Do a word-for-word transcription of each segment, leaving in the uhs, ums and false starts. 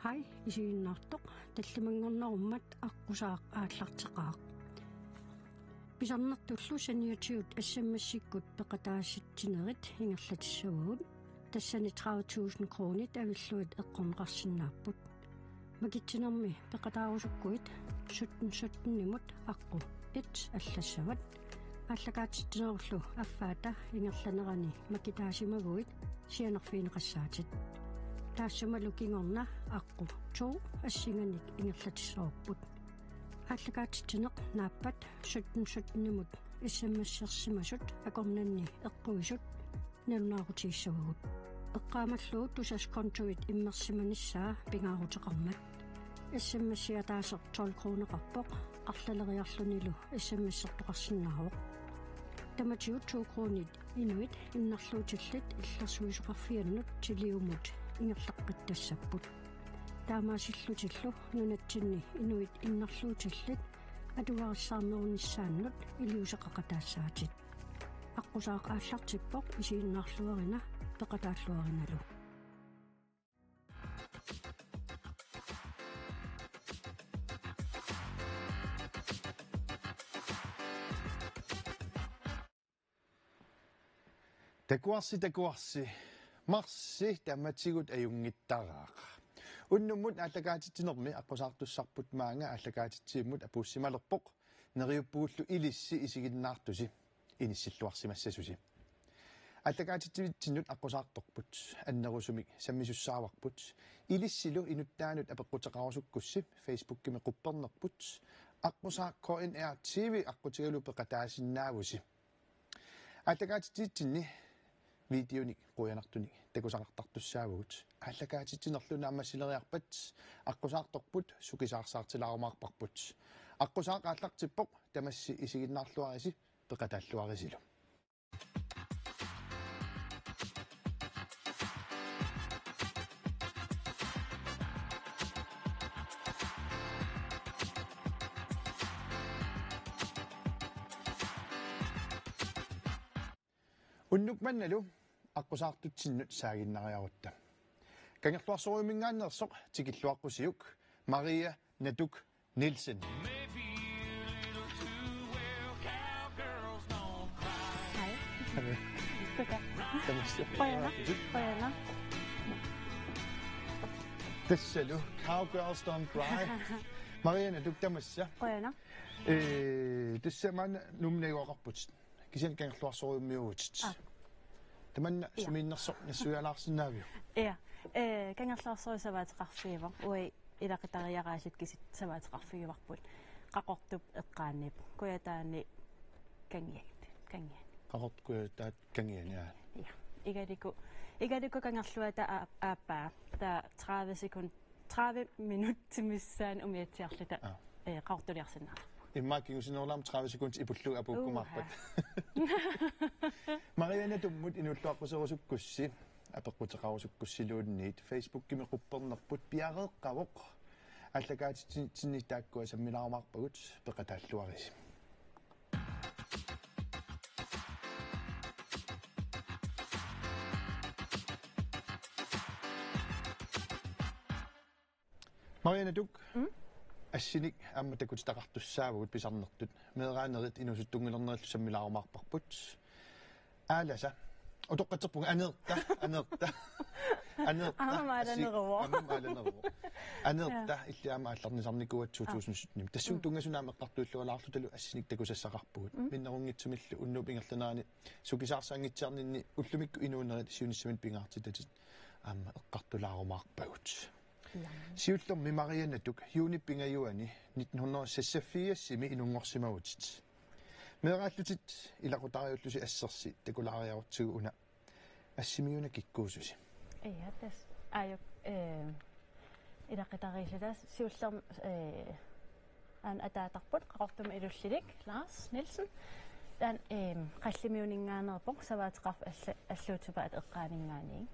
Hej, isiginnaartoq, tallimanngornerummat aqqusaaq aallarteqaaq. Pisarnertullu saniatigut S M S-ikkut peqataasitsinerit ingerlatissavagut. Tassani tredive tusind kronit avillugit eqqorneqarsinnaapput. Makitsinermi peqataarusukkuit sytten sytten-imut aqqut et allassavat. Aallakaatitsinerullu affaata ingerlanerani makitaasimaguit sianerfigineqassaatit. Taassumalu kingorna aqqut to assinganik ingerlatissavarput. Aallakaatitsineq naappat sytten sytten-imut S M S-ersimasut akornanni eqquisut nalunaarutigissavagut. Eqqaamallugu tusas kontuit immersimanissaa pingaaruteqarmat. S M S-i ataaseq tolv kroneqarpoq, arlaleriarlunilu S M S-ertoqarsinnaavoq. Tamatigut to kronit inuit innarluutillit illersuisoqarfiannut tiliumut ingerlaqqittassapput. Taamaasillutillu nunatsinni inuit innarluutillit atugarissaarnerunissaannut iliuuseqaqataassaatit. Aqqusaaq aallartippoq, isiginnaarluarina peqataalluarinalu. Takuarsi, takuarsi. Marsip tamatigut ajunngittaraaq. Unnummut aallakaatitsinermi aqqusaartussarput maanga aallakaatitsivimmut apuussimalerpoq. Neriuppugullu ilissi isiginnaartusi inissilluarsimassasusi. Aallakaatitsivitsinnut aqqusaartorput, annerusumik sammisussaavarput. Ilissilu inuttaanut apeqquteqarusukkussi Facebookimi quppernerput aqqusaaq K N R T V aqqutigalugu peqataasinnaavusi. Aallakaatitsivitsinni videonik quianartunik takusaqartartussaavugut. Aallakaatitsinerlu naammassileriarpat aqqusaartorput, sukisaarsaartilaarumaarparput. Aqqusaaq aallartippoq, tamassi isiginnaarluarisi peqataalluarisilu. Unnuk mannalu aqqusaartutsinnut saaginnariarutta. Kangerluarsorujuminngaanneersoq tikilluaqqusiuk Maria Natuk Nielsen. Hej. Goddag. Tamassa. Qujanaq. Qujanaq. Tassalu Cowgirls Don't Cry. Maria Natuk, tamassa. Qujanaq. Ee, tassa maanna Nuummi najugaqarputit. Kisianni Kangerluarsorujummiuuvutit. Aap. Tamanna, ja, sumiinnersoq nassuialaarsinnaaviuk? Ja. Ee, Kangerluarsorujuup savaateqarfiuvoq. Uagut ilaqutariiaat kisiat savaateqarfigivarput. Qaqortup eqqaani. Kujataani Kangiani. Kangiani. Qaqortup kujataata Kangiani, ja. Ja. Igalugu, igalugu kangerluata aa-, aappaa. Taava tredive sekund tredive minutsit missaanni umiatsiarluta, aa, ee, qaqortuliarsinnaavarput. Immaqa kingusinnerulaarmat tredive sekundit ipullugu apuukkumaarpat. Uha. Maria Natummut inuulluaqquserusukkussi, apeqquteqarusukkussiluunniit, Facebookimi quppernerput piareeqqavoq. Aallakaatitsinitsinni taakkua sammilaarumaarpagut, peqataalluarisi. Maria Natuk, mm? Assinik aamma takutitaqartussaavugut pisarnertut. Meeraanerit inuusuttunngilernerillu sammilaarumaarparput. Aalasa. Utoqqatserpunga, Aneerta, Aneerta. Aneerta. Aamma assi-, aalaneruvoq. Aamma aalaneruvoq. Aneerta, ja, illit aamma aallarnisarnikuuat, ja, to tusind sytten. Tassunga, mm, tunngasunut aamma eqqartuillualaarlutalu assinik takusassaqarpugut. Mm. Minnerunngitsumillu unnuup ingerlanerani sukisaarsaanngitsiarninni ullumikkut inuunerit siunissami pingaartitatit aamma eqqartulaarumaarpagut. Ilaa. Siullermik Maria Natuk, juunip pingajuani nitten hundrede seksogfirsimi inunngorsimavutit. Meeraallutit ilaqutariiullusi assersi takulaariarutsigu una assimiuna kikkuususi. Ja, tassa aajuku, eh, ilaqutariilluta siullermik, eh, aana ataatarput Qaqortumi Ilullilik, Lars Nielsen. Taanna, ehm, Qallimiuninngaanneerpoq, savaateqarfik alla-, Alluutsupaat eqqaaninngaanniit.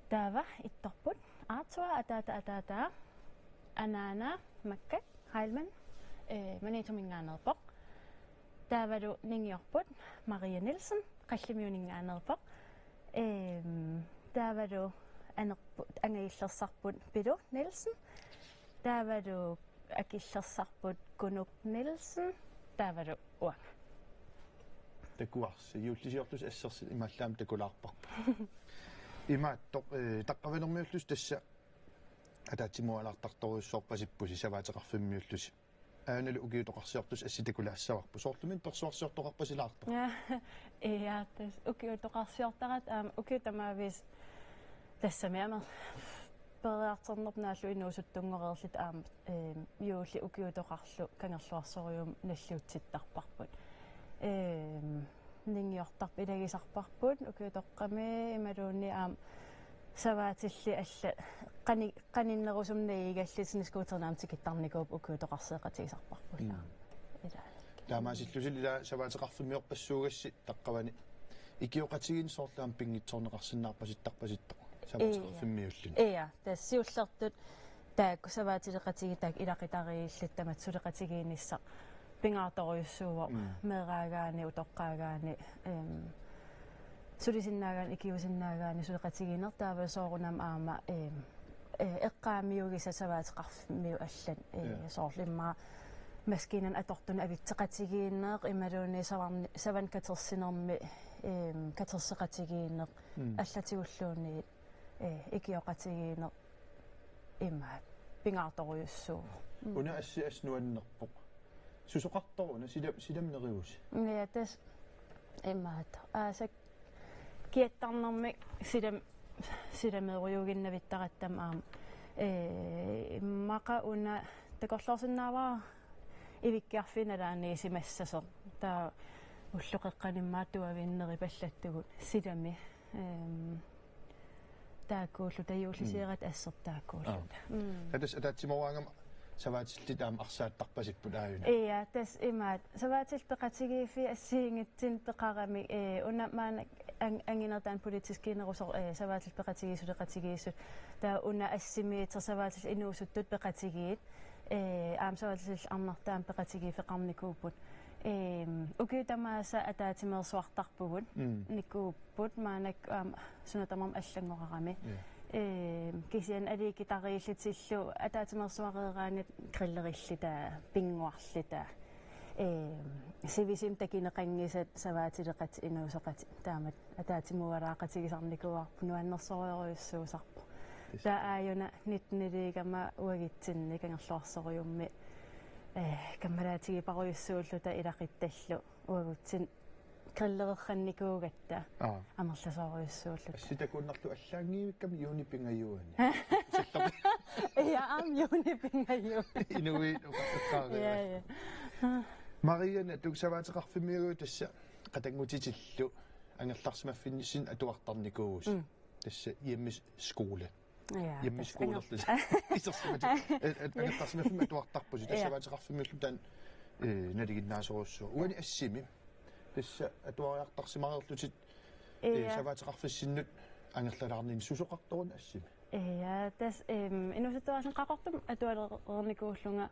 Taava ittorput Arthur, ataata ataataa, anaana Makkat Heilmann, eh, Maniitsuminngaanneerpoq. Taavalu ningiorput Maria Nielsen, Qallimiuninngaanneerpoq. Ehm, taavalu anerput angajullersarput Pilu Nielsen. Taavalu akillersarput Kunuk Nielsen. Taavalu uanga. Takuarsi, juullisiorlusi assersuut imaallaat takulaarparput. Imaattoq, eh, taqqavanermiullusi tassa ataatsimuualaartartorujussuarpasippusi savaateqarfimmiullusi. Aanalu ukiutoqarsiortusi assi takulaassavarput. Soorlumi persuarsiortoqarpasilaartoq. Ja, ja, tassa ukiutoqarsiortaratta aamma ukiut tamaaviisa tassami aamma periartornerput naallu inuusuttunngoreerluta aamma, eem, juulli ukiutoqarlu Kangerluarsorujummut nalliutsittarparput. Eem, ningiortarput ilagisarparput ukiutoqqami imaluunniit aamma savaatillit allat qani-, qaninnerusumik najugallit sneskuuternaam tikittarnikuupput ukiutoqarseeqatigisarparput. Mm. Ilaa. Taamaasillusi ilaa savaateqarfimmiorpassuugassi taqqavani ikioqatigiinneq soorlu aamma pinngitsoorneqarsinnaarpasittarpasittoq. Savaateqarfimmiulluni. Ja, tassa siullertut taakku savaatileqatigiit taakku ilaqutariilluta tamatta suleqatigiinnissaq pingaartorujussuuvoq. Mm. Meeraagaanni, utoqqaagaanni, eem, sulisinnaagaanni, ikiuisinnaagaanni suleqatigiinneq taava soorunami aamma, eem, eh, eqqaamiugisat savaateqarfimmiut allat, eh, ja, soorlu immaqa maskiinanut atortunut avitseqatigiinneq, imaluunniit savarni-, savanni katersinermi, eem, katerseqatigiinneq, mm, allatigulluunniit, eh, ikioqatigiinneq imaat pingaartorujussuuvoq. Mm. Una assi assut nuannerpoq. Susoqartoq una sila-, silami neriusi. Ja, tassa imaattoq. Aasaq kiattarnermik silam-, silameerujuuginnavittaratta aamma. Ee, immaqa una takorloorsinnaavara ivikkiarfiit nalaaniisimassasoq. Taava ulloqeqqanut immaqa tuaviinnaq neripallattugut silami. Ehm, taakkuulluta juullisiaratta, mm, assertaakkuulluta. Aa. Mm. Tassa ataatsimoorama savaatillit aamma arsaattarpasipput aajuna. Ja, tassa imaat. Savaatillit peqatigiiffiit assigiinngitsunik peqaramik, ee, una maanna ang-, anginertaan politiskiinerusoq, ee, savaatillit peqatigiit suleqatigiissut. Taava una assimiittoq savaatillit inuusuttut peqatigiit. Ee, aamma savaatillit arnartaamik peqatigiiffeqarnikuupput. Eem, ukiut tamaasa ataatsimeersuartarpugut. Mm. Nikuup- -put maannakkut aamma suna tamarmi allanngorarami. Ja. Ee, kisianni aliikkutariillutillu ataatsimeersuareeraangatta grillerilluta, pinnguarluta. Ee, sivisumik takuneqanngisat savaatileqatit inuusoqatit taamatut ataatsimuualaaqatigisarnikuuarput nuannersorujussuusarpoq. Tassa. Taava aajuna nitten-iliigama uagutsinni Kangerluarsorujummi, ee, kammalaatigiparujussuulluta ilaquttallu uagutsinnut grillereqqannikuugatta. Aa. Amerlasoorujussuulluta. Assi takuinnarlugu allaanngivikkami juunip pingajuani. Ja, aamma juunip pingajuani. Inuit uka-, uka-, ja, ja. Maria, natuk savaateqarfimmiugatta tassa qatanngutitillu angerlarsimaffinni atuartarnikuuvusi. Mm. Tassa hjemmeskole. Ja, hjemmeskole. Tassa anger-, isersimatit. At-, at-, angerlarsimaffimmik atuartarpusi. Tassa, ja, savaateqarfimmiulluta taanna, ee, nalinginnaasorujussuaq. Uani assimi. Tassa atuariartarsimareerlutit, ee, ja, savaateqarfissinnut angerlalaarninni susoqartoq una assimi. Ja, tassa, ehm, inuusuttuaraasinni Qaqortumi atualereernikuullunga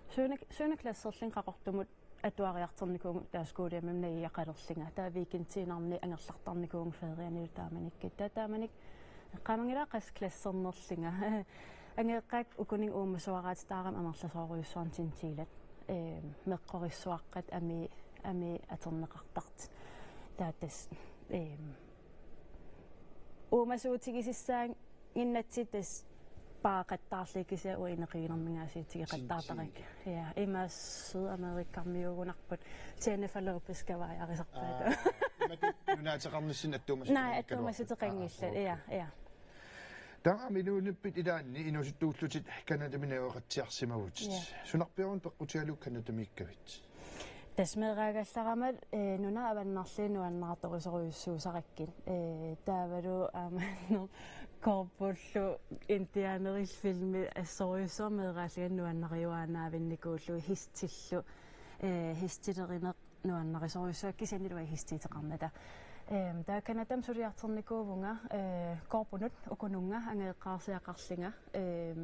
syvende, syvende klasserlunga Qaqortumut atuariartornikuuvunga taava skolehjemmimut najugalerlunga. Taava weekendiinnarni angerlartarnikuuvunga ferianilu taamanikkut. Taava taamanikkut eqqaamanngilara qassit klassernerlunga. Angajoqqaakka ukuninnga uumasuaraatitaarami amerlasoorujussuarnik tintiilat. Ehm, meqqorissuaqqat amii, amii atorneqartartut. Taava tassa, ehm, uumasuutigisassaannginnatsigit tassa paaqattaarlugit kisianni uanga ineqiginamingaasiutigeqattaartarakku. Tintiilat. Ja, ima Sydamerikamiugunarput Jennifer Lopez kavaajarisarpaat. Aa, imatut nunaateqarnissinni attuumassuteqanngillat. Naamik, attuumassuteqanngillat, aa, ja, okay, ja. Taava inuunippit ilaanni inuusuttuullutit Canadami najugaqatsiarsimavutit. Ja. Sunarpiaruna peqqutigalugu Canadamiikkavit? Tassa meeraagallarama, ee, nunat avannarliit nuannaartorisorujussuusarakkit. Ee, taavalu aamma Corpullu indianerillu filmi assorujussuaq meeraallunga nuannariuaannaavinnikuullugu, hestillu, ee, hestilerineq nuannarisorujussuuara kisianni uanga hestiuteqarnata. Ehm, taava Canadami suliartornikuuvunga, ee, Corpunut ukununnga angajoqqaarsiaqarlunga, ehm,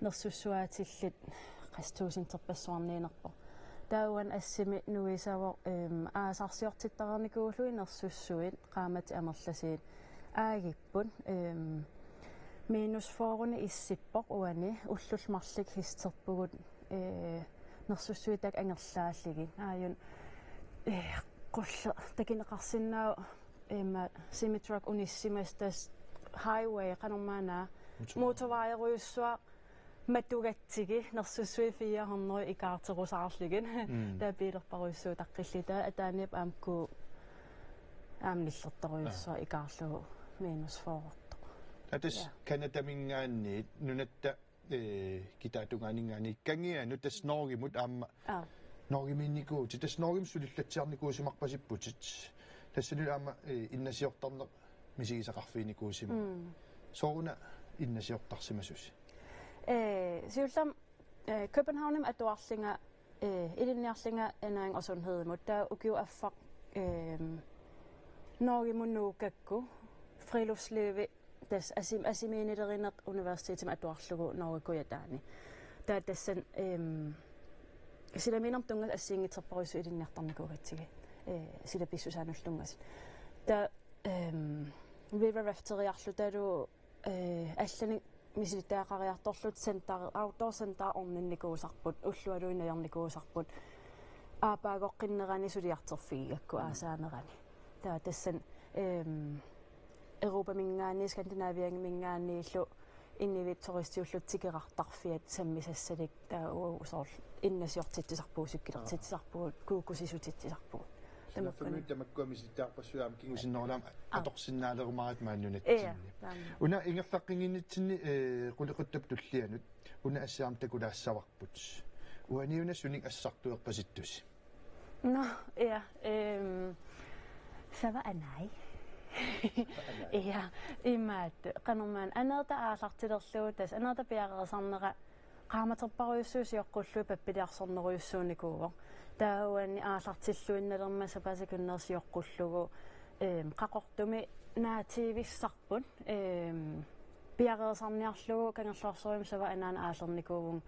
nersussuaatillit qassit tuusinterpassuarniinnerpoq. Taava uani assimi nuisavoq, ehm, aasarsiortittareernikuullugit nersussuit, qaammatit amerlasuut aagipput, ehm, Minus fyrre issippoq uani, ullullu marluk hesterpugut, ee, nersussuit taakku angerlaallugit. Aajuna, ee, qulleq takuneqarsinnaavoq, ima, semi-truck unissimasoq, tassa highway, qanormaanna, motorvej, motorvejerujussuaq matugatsigit, nersussuit fire hundrede ikaarterusaarlugit. Mm. Taava biilerparujussuit taqqillugit, taava ataaniippoq aamma ku-, aamma nillertorujussuaq, aa, ikaarlugu minus fyrre. Taava tassa, aa, Canadaminngaanniit nunatta, ee, kitaatungaaninngaanniit kangianut tassa Norgemut aamma. Aa. Norgemiinnikuuvutit, tassa Norgemut sulillatsiarnikuusimarpasipputit. Tassanilu aamma, ee, innasiortarneq misigisaqarfiginikuusimavoq. Mm. Sooruna innasiortarsimasusi? Ee, siullermik, ee, Københavnimi atuarlunga, ee, ilinniarlunga ernæring og sundhedimut. Taava ukiup affaq, eem, Norgemut nuukkakku friluftslivi, tassa asim-, asimiinilerineq universitetimi atuarlugu Norge Kujataani. Taava tassani, eem, silamiinermut tunngasut assigiinngitsorpassuit ilinniartarnikuugatsigit, ee, sila pissusaanullu tunngasut. Taava, eem, river rafteriarluta taavalu, ee, allanik misilittagaqariartorluta center, outdoor center orninnikuusarput, ullualuit najornikuusarput, aappaagoqqinnerani suliartorfigigakku, mm, aasaanerani. Taava tassani, eem, Europaminngaanniit, Skandinaviaminngaanniillu inuit turistiullutik tikeraartarfiat sammisassalik, taava uagut soorlu innasiortitsisarpugut, cykelertitsisarpugut, kuukkusissutitsisarpugut. Sunaaffa tamakkua misilittagaqarpassuit aamma kingusinnerulaamik, aa, atorsinnaalerumaarput maani nunatsinni. Ia, taama. Una ingerlaqqinnginnitsinni, ee, qulequttap tullianut una assi aamma takulaassavarput. Uaniuna sunik assartueqqasittusi? Nå, ja, ehm, Sava Anai. Sava Anai. Ja, imaattoq. Qanormaanna aneertaq aallartilerlugu, tassa aneertaq piareersarnera qaammaterparujussuit sioqqullugit pappiliarsornerujussuunikuuvoq. Taava uani aallartilluinnalermat sapaatip akunneri sioqqullugu, ehm, Qaqortumi naatiivissarput, ehm, piareersarniarlugu Kangerluarsorujummik Sava Anaanut aallernikuuvunga,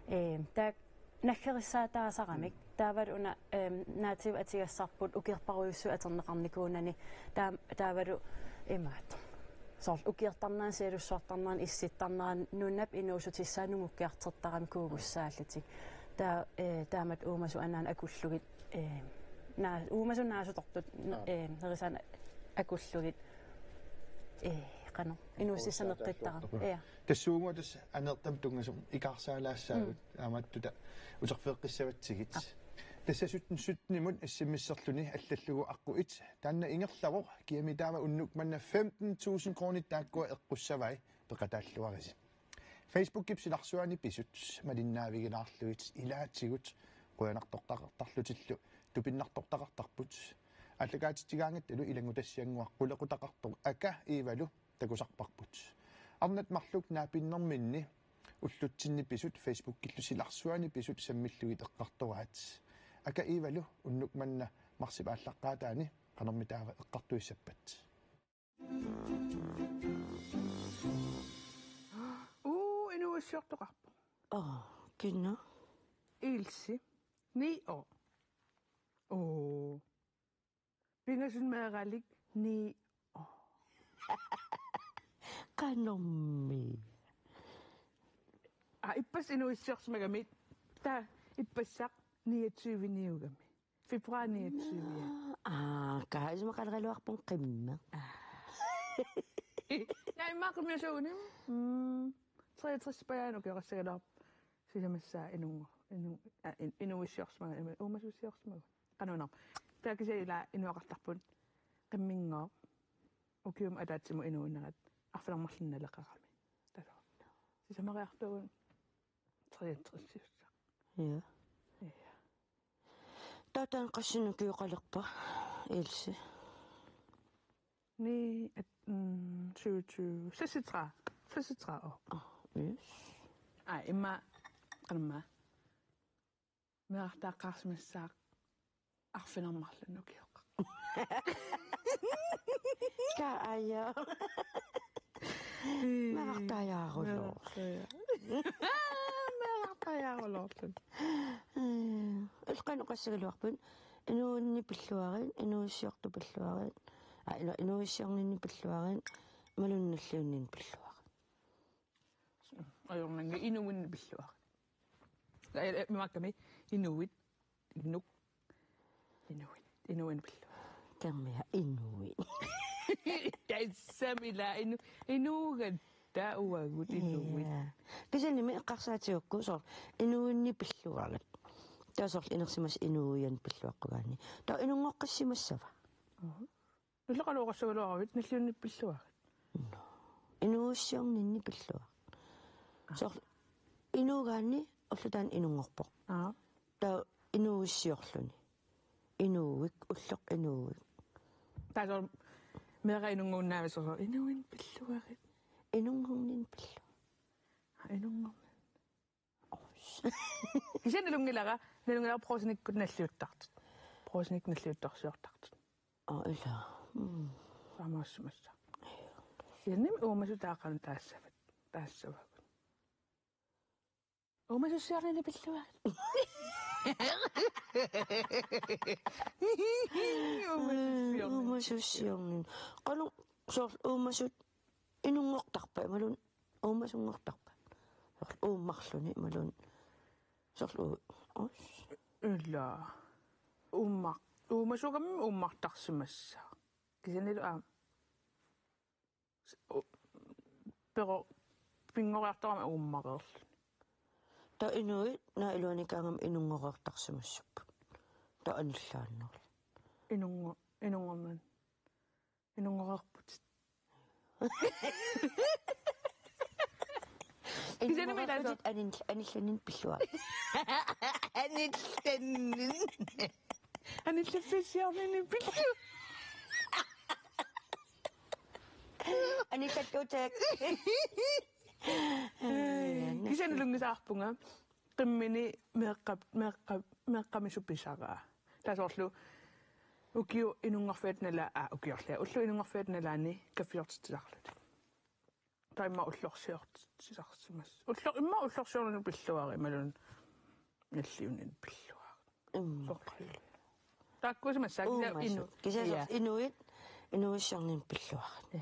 ehm, taakku naggarissaataasaramik. Mm. Taavalu una, ehm, naatiiviup atugassarput ukiorparujussuit atorneqarnikuunani. Taam-, taavalu imaattoq. Soorlu ukiortarnerani, sialussuartarnerani, issittarnerani nunap inuussutissaa nungukkiartortaramik kuugussaallutik. Taava, ee, taamatut uumasut anaanat akullugit, ee, naa-, uumasut naasutortut, n-, aa, ee, nerisaannik akullugit, ee, qanoq, inuussutissaq neqqittaramik. Uussaataattuartoq. Ja. Tassuuguuna tassa aneertamut tunngasumik ikaarsaalaassaagut. Mm. Taamaattuta uterfigeqqissavatsigit. Aa. Tassa sytten sytten-imut S M S-erluni allallugu aqqut et. Taanna ingerlavoq, kiami taama unnuk manna femten tusind koruunit taakkua eqqussavai, peqataalluarisi. Facebookip silarsuani pisut, malinnaavigilaarlugit ilaatigut, qujanartortaqartarlutillu tupinnartortaqartarput. Aallakaatitsigaangattalu ilanngutassiannguaq qulequtaqartoq Aka Eevalu takusarparput. Arnat marluk naapinnerminni ullutsinni pisut, Facebookillu silarsuani pisut sammillugit eqqartoraat. Aka Eevalu unnuk manna marsip aallaqqaataani qanormi taava eqqartuissappat? Uu, inuuissiortoqarpoq. Aa, kina? Ilse. Ni år. Uu. Pingasunngoralik ni. Qanormi? Aa, ippassaq inuuissiorsimagami. Taava ippassaq niogtyve-niugami. Februar niogtyve, ja. Aa, kaa isumaqaleraluarpunga qimmeq. Aa. Naa, immaqa qimmiusuuguni. Mm. Treogtres pajaanut ukioqassagaluarpoq. Sisamassaa inungu-, inu-, aa, in-, inuuissiorsimagami, uumasussiorsimagami. Qanuunaq. Taava kisianni ilaa inuaqartarput qimminngooq. Ukiumut ataatsimut inuunerat arfineq-marlunnik naleqarami. Tassa. Sisamariartuuvugut treogtresiussaq. Ja. Ja. Taava taanna qassinik ukioqalerpa, Ilse? Ni, et, mm, syvogtyve, seksogtredive. Seksogtredive år. Aa, yes. Aa, immaqa, qanormaa. Meerartaaqqaarsimassaaq arfineq-marlunnik ukioqarpoq. Kaa aja. Ii. Meerartaajaaruloorluni. Meerartaajaa-, meerartaajaaruloorluni. Ii. Illit qanoq qassagaluarpit? Inuuninni pilluarit, inuuissiortut pilluarit. Aa, inu-, inuuissiorninni pilluarit, malunnarluunniit pilluarit. Ajornanngilaq, inuinni pilluarit. Ai, ai, imakkami inuit, inuk, inuit, inuinni pilluarit. Termia inuit. Tassami ila inu-, inuugatta uagut inuit. Ja. Kisiannimi eqqarsaatigukku soorlu inuinni pilluarit. Taava soorlu inersimasat inuianni pilluaqqugaanni. Taava inunngoqqissimassava? Mhm. Nulleqalooqassagaluaravit nalliunni pilluarit. Inuuissiorninni pilluarit. Soorlu inuugaanni ulloq taanna inunngorpoq. Aa. Taava inuuissiorluni. Inuuik, ulloq inuuik. Taava soorlu meeraq inunnguunnaavissoq soorlu inuuinni pilluarit. Inunnguunninni pilluarit. Aa, inunnguunninni. Kisianni nalunngilara, nalunngilara Brugsenip nalliuttartut. Brugsenip nalliuttorsiortartut. Aa, ila. Mm. Taamaassimassaaq. Kisianni uumasut taava qanoq taassavat. Taassavagut. Uumasussiorninni pilluarit. Uumasussiorninni. Uumasussiorninni. Qanoq soorlu uumasut inunngortarpat, imaluunniit uumasunngortarpat. Soorlu uummarluni, imaluunniit soorlu uu-, us. Ila. Uumma-, uumasugami uummartarsimassaaq. Kisiannilu aamma. S-, u-, pero pinngoriartorama uummareerluni. Taava inuit, naak iluanikaangama inunngoreertarsimassapput. Taava anillaannerlu. Inunngo-, inunngornani. Inunngoreerputit. Kisianni inunngoreerputit taava anin-, anillanninni pilluarit. Anillanninni. Anillaffissiorninni pilluarit. Anillattuuteq. Kisianni nalunngisaqarpunga. Qimmini meeqqap-, meeqqap-, meeqqami supisaraa. Taava soorlu ukiut inunngorfiata nalaa, aa, ukiorlia. Ullut inunngorfiata nalaanni kaffiortitsisarlutik. Taava immaqa ullorsiortitsisarsimassaaq. Ullo-, immaqa ullorsiornani pilluarit, imaluunniit nalliunnini pilluarit. Mm. Soorlu. Taakkuusimassaaq kisianni. Uumasut. Inu-, kisianni soorlu, ja, inuit, inuuissiorninni pilluarit. Ja.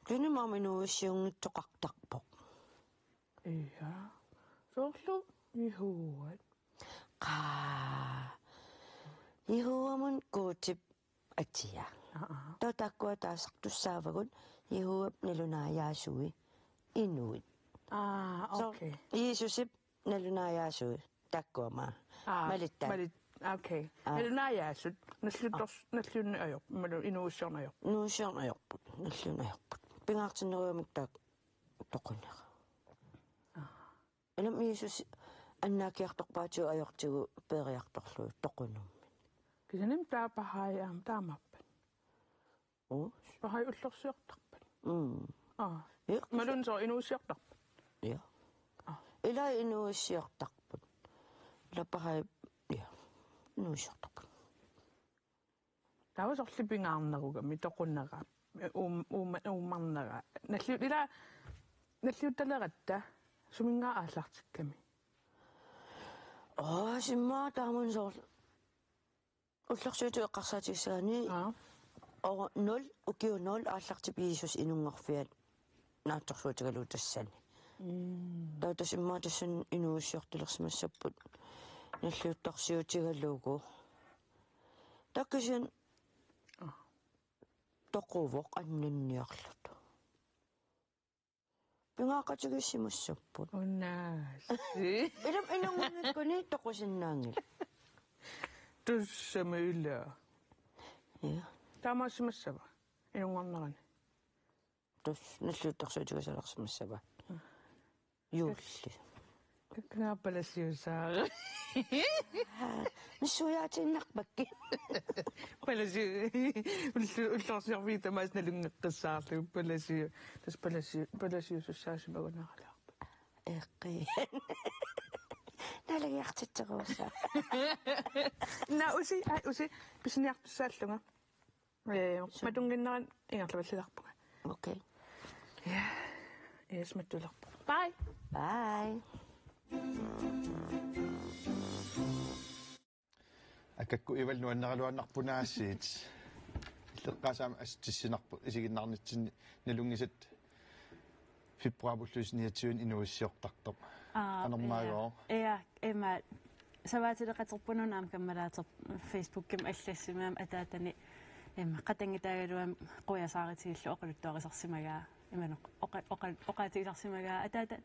Kisianni aamma inuuissiunngitsoqartarpoq. Ja. Soorlu Jehovap. Qaa. Jehovamut Guutip atia. Aa, aa. Taava taakkua taasartussaavagut Jehovap nalunaajaasui inuit. Aa, soorlu, okay. Jiisusip nalunaajaasui taakkua aamma. Aa, malittaat. Malit-, okay. Aa. Nalunaajaasut, nalliuttors-, aa, nalliunneq ajorput, imaluunniit inuuissiorneq ajorput. Inuuissiorneq ajorput, nalliunneq ajorput. Pingaartinnerugamikku taakku toqunera. Aa. Ilami Jiisus annaakkiartorpaatigut ajortigu peeriartorlugu toqunummi. Kisianni taava Baha'i aamma taamaappat. Uu. Baha'i ullorsiortarpat. Mm. Aa. Ja. Imaluunniit soorlu inuuissiortarpat. Ja. Aa. Ila inuuissiortarput. Ila Baha'i, ja. Inuuissiortarput. Taava soorlu pingaarnerugami toqunera, uum-, uuma-, uummarnera. Nalliut-, ila nalliuttaleratta suminngaanniit aallartikkami? Aa, immaqa taamani soorlu ullorsiutut eqqarsaatigissagaanni. Aa. Ora nul, ukiut nul aallartippoq Jiisusip inunngorfiata naatsorsuutigalugu tassani. Mm. Taava tassa immaqa tassani inuuissiortilersimassapput nalliuttorsiutigalugu. Taava kisianni, aa, toquvoq annanniarluta. Pingaaqatigiissimassapput. Unaasi. Ilami inunngunngikkuni toqusinnaanngilaq. Tassami ila. Ja. Taamaassimassava inunngornerani? Tassa nalliuttorsiutigisalersimassava? Mm. Juulli. Kakkaak palasiusaara. Missuiaatiinnarpakka. Palasi-, ullu-, ullorsiorfiit tamaasa nalunngeqqissaarlugu palasi-, tassa palasi-, palasiusussaasimagunaralaarpoq. Eqqi. Nalagiartitseruussaaq. Naa usi, ai usi, pisiniartussaallunga. Ee, su- matunnginnerat ingerlavallilaarpunga. Okay. Ja. Yes, mattuilerpunga. Bye. Bye. Akakku Ival nuanneraluannarpoq aasiit. Illeqqaasami assut tissinarpoq isiginnaarnitsinni nalunngisat Pippuapullusi niogtyve inuuissiortartoq. Aa, qanormaagooq? Ja, ja, ima. Savaatileqaterpununa aamma kammalaaterpoq Facebookimi allassimagamik ataatani. Ima, qatanngutaagaluami quiasaaritigillugu oqaluttuarisarsimagaa. Ima, oqa-, oqa-, oqaatigisarsimagaa. Ataata-,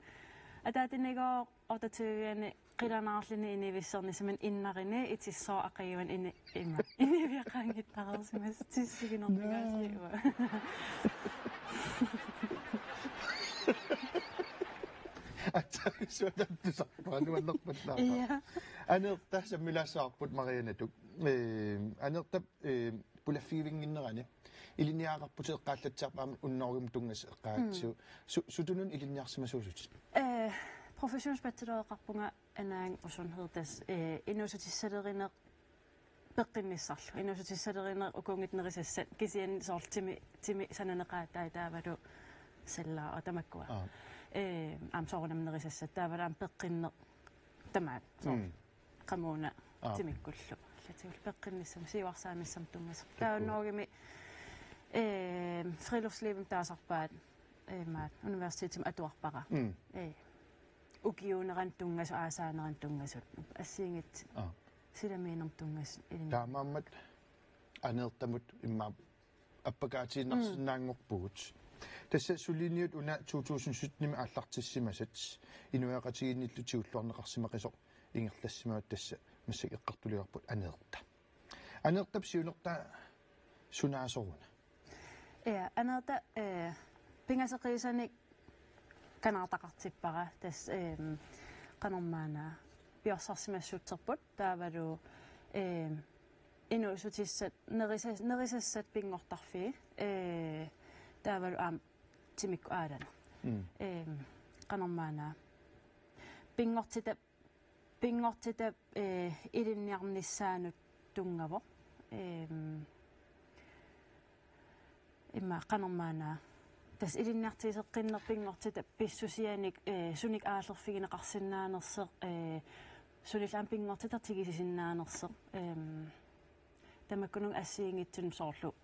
ataatanigooq otteogtyve-ani qilanaarluni inivissornissaminik innarini itissooq aqaguani ini-, ima. Iniviaqanngittarsimasoq tissiginermigaasiua. Atsarisuatattusarpaa nuannerpallaaqaaq. Ja. Aneerta sammilaassavarput Marianatut. Ee, Aneertap, ee, pulaffigivinnginnerani ilinniagaqarputit eqqaallatsiarput aamma unnorujumik tunngasut eqqaagatsigu. Mm. Su-, sutunut ilinniarsimasuusutit? Ee, professionsbacheloreqarpunga anaanaga usunheertas, ee, inuussutissalerineq peqqinnissarlu. Inuussutissalerineq ukuunngitsoq nerisassat kisianni soorlu timi, timi sananeqaatai taavalu sallaa tamakkua. Aa. Ee, aamma soorunami nerisassat taavalu aamma peqqinneq tamaat. Soorlu. Mm. Qamuuna. Aa. Timikkullu. Allatigullu peqqinnissami siuarsaanissamut tunngasut. Takuuk. Taava unnorujumik, ee, friluftslivimik taasarpaat, ee, maat, universitetimi atuarpara. Mm. Ee. Ukiuunerannut tunngasut, aasaanerannut tunngasut. Assigiinngitsut. Aa. Silamiinermut tunngasut ilinni. Taamaammat Aneertamut immaqa appakaatiinnarsinnaanngorpugut. Mm. Tassa suliniut una to tusind syttenimi aallartissimasat inuiaqatigiinnillu tigulluarneqarsimaqisoq ingerlassimavat, tassa massakkut eqqartuliorput Aneerta. Aneertap siunertaa sunaasoruna? Ja, Aneerta, ee, pingasoqiisanik qanaartaqartippara tassa, eem, qanormaana piorsarsimassutserput taavalu, eem, inuussutissat nerisas-, nerisassat pinngortarfii, ee, taavalu aamma timikkut aalaneq. Mm. Eem, qanormaana pinngortitap, pinngortitap, ee, ilinniarnissaanut tunngavoq. Eem, ima qanormaana. Tassa ilinniartigiseqqinneq pinngortitap pissusianik, ee, sunik aallerfigineqarsinnaanersoq, ee, sunillu aamma pinngortitaq tigusisinnaanersoq. Eem, tamakkununnga assigiinngitsunik soorlu.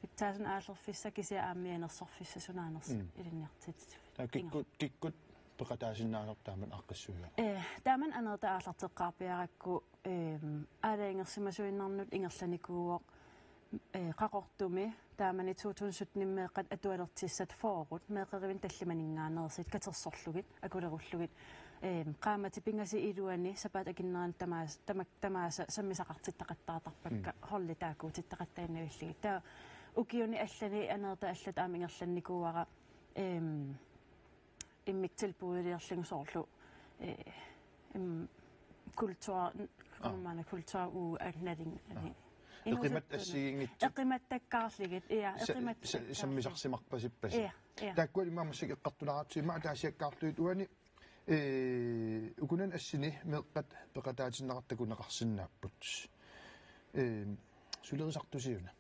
Pitsaasunik aallerfissaq kisianni aamma mianersorfissaq sunaanersoq. Mm. Ilinniartitsisut. Taava kikkut, kikkut peqataasinnaanersut taamani aaqqissuigaat? Ee, taamani Aneerta aallarteqqaarpiarakku, eem, aalajangersimasuinnarnut ingerlanikuuvoq, ee, Qaqortumi taamani to tusind syttenimi meeqqat atualertissat fyrre, meeqqerivinni tallimaninngaanneersut katersorlugit, akulerullugit, eem, qaammatit pingasut iluanni sapaatip akunneranut tamaas-, tamak-, tamaasa sammisaqartittaqattaartarpakka. Mm. Holdi taakkuutittaqattaannavillugit. Taava ukiuni allani Aneerta allatut aamma ingerlannikuuara, eem, immikkut tilbudilerlugu soorlu, ee, im-, kultur-, Aa. Qanormaana kulturuge annaling-, Aa. Inuusuttunut. Eqimattat assigiinngitsut. Eqimattakkaarlugit, ja, sa-, sa-, eqimattakkaarlugit. Sammisarsimarpasippasi. Ja, ja. Taakkua immaqa massakkut eqqartulaaratsigu immaqa ataasiakkaarlugit uani, ee, ukunani assini meeqqat peqataatinneqartut takuneqarsinnaapput. Ee, sulerisartusiuna?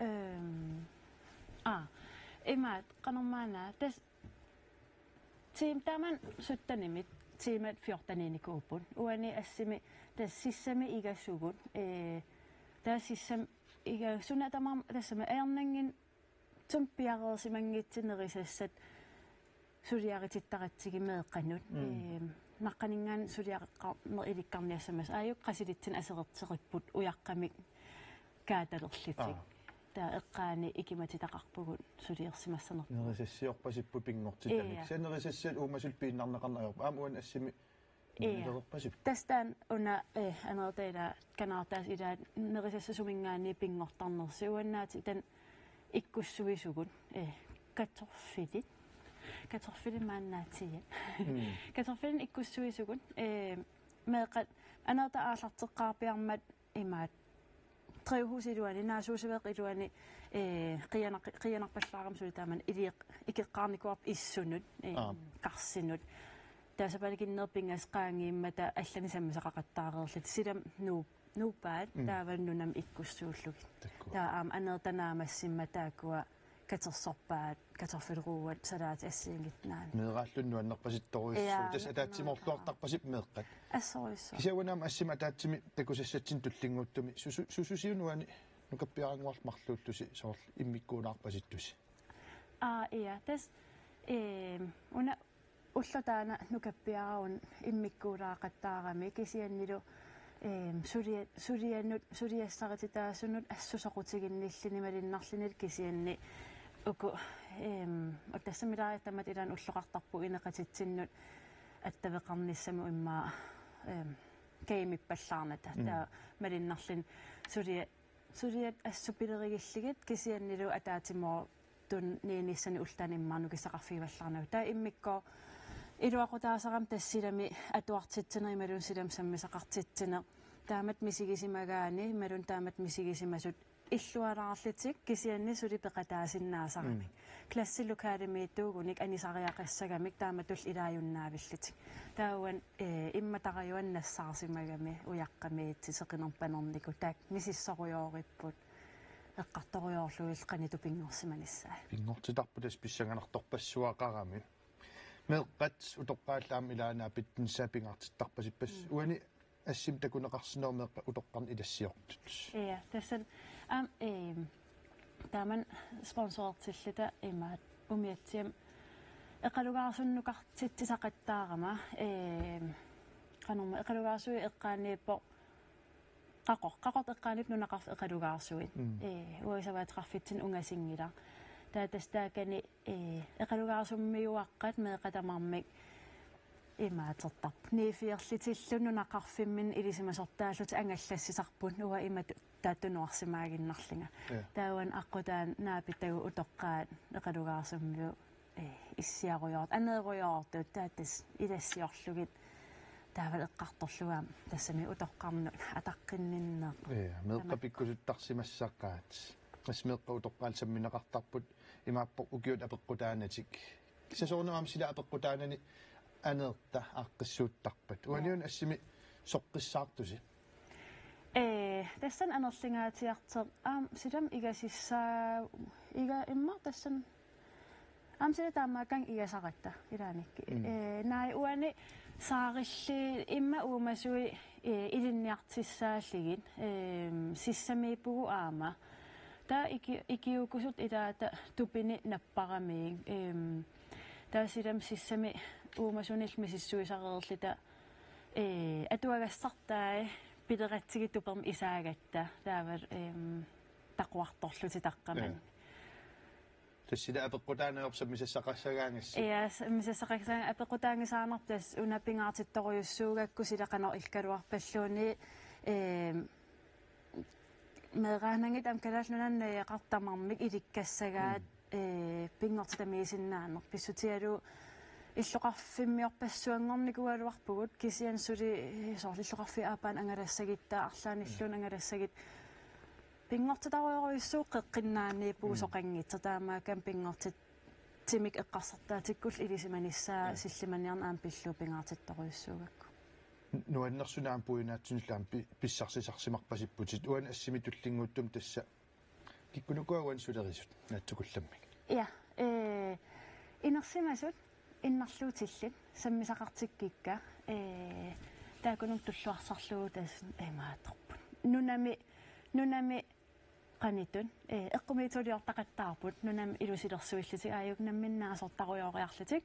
Ehm, aa, imaat, qanormaana, tassa team-, taamani syttenimit, teamat fjorteniinikuupput. Uani assimi, tassa sissami igasugut, ee, tassa sissami iga-, suna tamarmi, tassami ajornannginneq sumik piareersimanngitsoq nerisassat suliaritittaratsigit meeqqanut. Mm. Ehm, naqqaninngaanniit suliareqqaarneq ilikkarniassamasut. Aajuku qasilitsinnut aserorteripput ujaqqamik kaatalerlutik. Aa. Taava eqqaani ikimatitaqarpugut suliorsimassanerput. Nerisassiorpasipput pinngortitamik. Ee. Kisianni nerisassat uumasullu piinnarneqarneq ajorput. Aamma uani assimi Ia. Nilerpasippoq. Tassa taanna una, eh, Aneerta ila, Kanaartaasa ila, nerisassat suminngaanniit pinngortarnersut, uannaat taanna ikkussuisugut, eh, kartoffelit. Kartoffelit maannaatigisaat. Mm. Kartoffelit ikkussuisugut, eh, meeqqat Aneerta aallarteqqaarpiarmat imaat drivhusip iluani, naasuusaveeqqap iluani, ee, qianaq-, qianarpallaarami suli taamani iliq-, ikeqqaarnikuuarput issunut, ee, Aap. Karsinut. Taava sapaatip akunnerini pingasut qaangiummata allanik sammisaqaqattaareerlutik, silami nuu-, nuuppaat, Mm. taava nunami ikkussuullugit. Takkua. Taava aamma Aneerta naammassimmat taakkua katersorpaat, kartoffelruuat, salaatit assigiinngitsut naani. Meeraalluni nuannerpasittorujussuuvoq. Ia, tassa ataatsimoorluartarpasippoq meeqqat. Assorujussuaq. Kisianni uanga aamma assimi ataatsimik takusassatsinni tullinnguuttumi susu-, sususiuna uani nukappiarannguarlu marluullusi soorlu immikkuunaarpasittusi? Aa, ja, tassa, ehm, una ulloq taanna nukappiaraq una immikkuulaaqattaarami kisiannilu, ehm, sulia-, sulianut, suliassarititaasunut assut soqutiginnilluni malunnarlunilu kisianni uku, ehm, tassami ilaat tamatta ilaanni ulloqartarpugut ineqatitsinnut attaveqarnissamut immaqa, ehm, gameippallaarnata. Mm. Taava malunnarluni sulia-, suliat assut pilerigillugit kisiannilu ataatsimoortunniinissannut ulloq taanna immaqa nukissaqarfigivallaarnagu. Taava immikkut iluaqutaasarami tassa silami atuartitsineq imaluunniit silami sammisaqartitsineq. Taamatut misigisimagaanni imaluunniit taamatut misigisimasut illualaarlutik kisianni suli peqataasinnaasarami. Mm. Klassillu lokalimiittuugunik anisariaqassagamik taamatullu ilaajunnaarlutik. Taava, eh, immaqa tarajuani nassaarsimagami ujaqqamiitsuseqinermik panernikut taakku misissorujooripput eqqartorujoorlugit qanoq pinngorsimanissaat. Pinngortitarput tassa pissanganartorpassuaqarami. Meeqqat utoqqaallu aamma ilaanni aapitsinnissaat pingaartittarpasippas. Mm. Uani assimi takuneqarsinnaavoq meeqqat utoqqarnut ilassiortut. Ja, tassa aamma, ehm, taamani sponsorertilluta imaattoq umiatsiami eqalugaarsunnukartitsisaqattaarama, ehm, qanormaa eqalugaarsuit eqqaaniippoq qaqor-, qaqortoq eqqaaniippoq nunaqarfik eqalugaarsuit. Mm. Ee, uagut savaateqarfitsinni ungasinngilaq. Taava tassa taakani, ee, eqalugaarsummiuaqqat meeqqat tamarmik imaatertarput. Niogfyrrelutillu nunaqarfimminni ilisimasortaallutik angallassisarput uanga imatut taava tunuarsimaaginnarlunga. Ja. Taavani aqqutaani naapitagut utoqqaat eqalugaarsummiut, eh, issiarujoort-, aneerujoortut taava tassa ilassiorlugit taavalu eqqartorlugu aamma tassami utoqqarnut ataqqinninneq. Ja, meeqqat pikkusuttarsimassaqaat. Tassa meeqqat utoqqaat sammineqartarput imaappoq ukiut apeqqutaanatik. Kisianni soorunami aamma sila apeqqutaanani aneerta aaqqissuuttarpat. Uani una assimi soqqissaartusi? Ee, tassani anerlingaatsiartoq aamma silami igasissaa-, iga-, immaqa tassani aamma sila taamaakkaangat igasaratta ilaannikkut. Mm. Ee, naak uani saarillugu immaqa uumasui, ee, ilinniartussaallugit, eem, sissamiippugut aamma. Taava iki-, ikiuukkusutut ilaata tupini napparamiuk, eem, taava silami sissami uumasunillu misissuisareerluta, ee, atuagassartai pileratsigit tupermi isaagatta taavalu, eem, taquartorlutik taqqamani. Ja. Tassa sila apeqqutaanajorput sammisassaqassagaangassi. Ja, s-, sammisassaqassaanga apeqqutaanngisaannarpoq tassa una pingaartittorujussuugakku sila qanoq ikkaluarpalluunniit, eem, meeraannaanngitsut aamma Kalaallit Nunaanni najugaqartut tamarmik ilikkassagaat, mm, ee, pinngortitamiisinnaaneq. Pissutigalugu illoqarfimmiorpassuanngornikuugaluarpugut kisianni suli, ee, soorlu illoqarfiup aappaanut angalassagutta arlaannilluunniit, mm, angalassagut. Pinngortitarujorujussuuvoq qeqqinnaaniippugut, mm, soqanngitsoq taamaakkaanni pinngortitsimik eqqarsartaatikkullu ilisimanissaa, ja, sillimaniarneq aamma pillugu pingaartittorujussuugakku. Nuannersuni aamma puiunaatsunillu aamma pi-, pissarsisarsimarpasipputit. Uani assimi tullinnguuttumik tassa kikkunuku uani sulerisut naatsukullammik? Ja, ee, inersimasut innarluutillit sammisaqartikkikka, ee, taakkununnga tulluarsarlugu tassa imaattorput. Nunami, nunami qanittut, ee, eqqumiitsuliortaqattaarput, nunami ilusilersuillutik, aajuku nammineq naasortarujooriarlutik,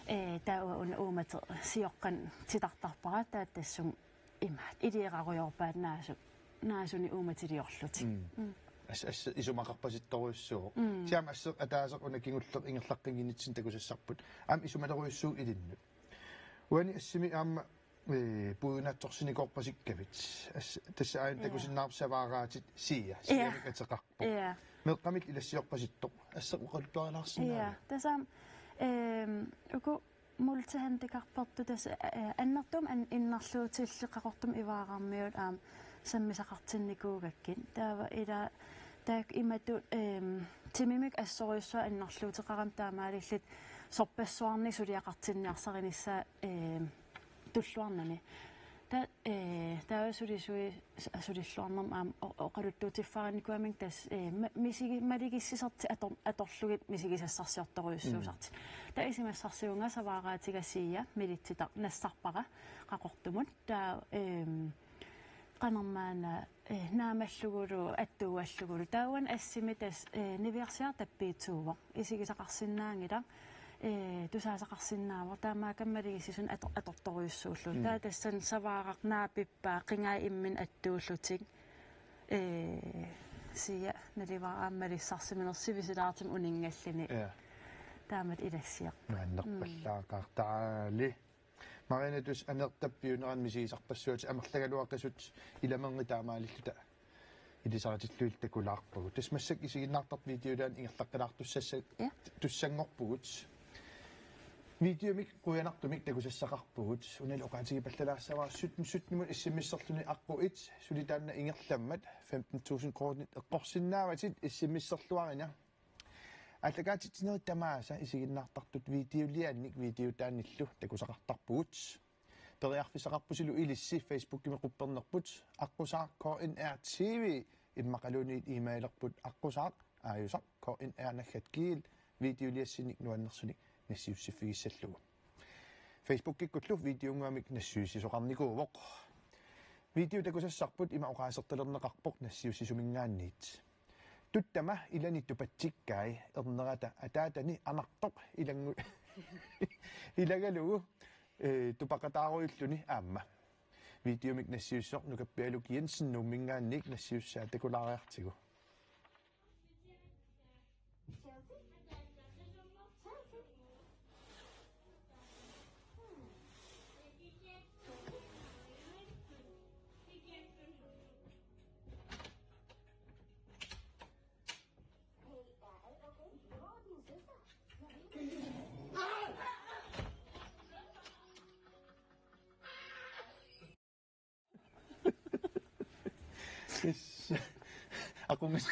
ee, taava una uumateq sioqqanik titartarpara, taava tassunga imaattoq ilierarujoorpaat naasut, naasunik uumatiliorlutik. Mm. Mm. As-, as-, isumaqarpasittorujussuuvoq. Mm. Kisianni asseq ataaseq una kingulleq ingerlaqqinnginnitsinni takusassarput. Aamma isumalerujussuuvoq ilinnut. Uani assimi aamma, ee, puiunaatsorsinikoorpasikkavit. As-, tassa aajuna, ja, takusinnaavarput savaaraatit Sia. Ja. Siamik ateqarpoq. Ja. Meeqqamillu ilassiorpasittoq. Asseq oqaluttuarilaarsinnaavit? Ja. Tassa aamma, ehm, uku multihandicappertut tassa, eh, annertuumik an-, innarluutillit Qaqortumi Ivaararmiut aamma sammisaqartinnikuugakkit. Taava ila taakku imatut, ehm, timimik assorujussuaq innarluuteqarami taamaalillutik sorpassuarnik suliaqartinniarsarinissaat, ehm, tulluarnani. Ta-, eh, taava sulisui-, s-, sulilluarnermi aamma o-, oqaluttuutiffarinikuugakkit tassa, eh, ma-, misigi-, malugissisertik ator-, atorlugit misigisassarsiortorujussuusartik. Mm. Taava isumassarsivunga savaaraatiga Sia, militsitaq nassarpara Qaqortumut. Taava, ehm, Qanormaana, eh, naamallugulu attuuallugulu. Taava assimi tassa, eh, niviarsiartappiitsuuvoq. Isigisaqarsinnaanngilaq, eh, tusaasaqarsinnaavoq. Taamaakkammaligi sisuna ator-, atortorujussuullugu. Mm. Taava tassani savaaraq naapippaa qingai imminnut attuullutik. Eh, sia nalivara aamma malissarsimanersoq sivisuumik uninngallugu. Ja. Taamatut ilassiaq. Nuannerpallaaqaaq taali. Marianne, tassa aneertappiunerani misigisarpassuatit amerlagaluaqisut ilamernit taamaalilluta ilisaritillutillu takulaarpagut. Tassa massakkut isiginnaartartut videolaanni ingerlaqqilaartussassa-, Ja. tussanngorpugut. Videomik qujanartumik takusassaqarpugut. Unali oqaatigipallalaassavara sytten sytten-imut S M S-erluni aqqut et, suli taanna ingerlammat femten tusind koruunit eqqorsinnaavatit S M S-erluarina. Aallakaatitsinerit tamaasa isiginnaartartut videoliaannik videotaanillu takusaqartarpugut. Periarfissaqarpusilu ilissi Facebookimi quppernerput aqqusaaq K N R T V immaqaluunniit e-mailerput aqqusaaq aajusaq K N R naggat G L videoliassinnik nuannersunik nassiussiffigissallugu. Facebookikkullu videounnguamik nassiussisoqarnikuuvoq. Video takusassarput ima oqaasertalerneqarpoq nassiussisuminngaanniit. Tuttama ilani tupatsikkai ernerata ataatani anartoq ilanngu-, ilagalugu, eh, tupaqataarujulluni aamma. Videomik nassiussisoq Nukappialuk Jensen Nuumminngaanniit nassiussaa takulaariartigu. Yes. Aqungas-,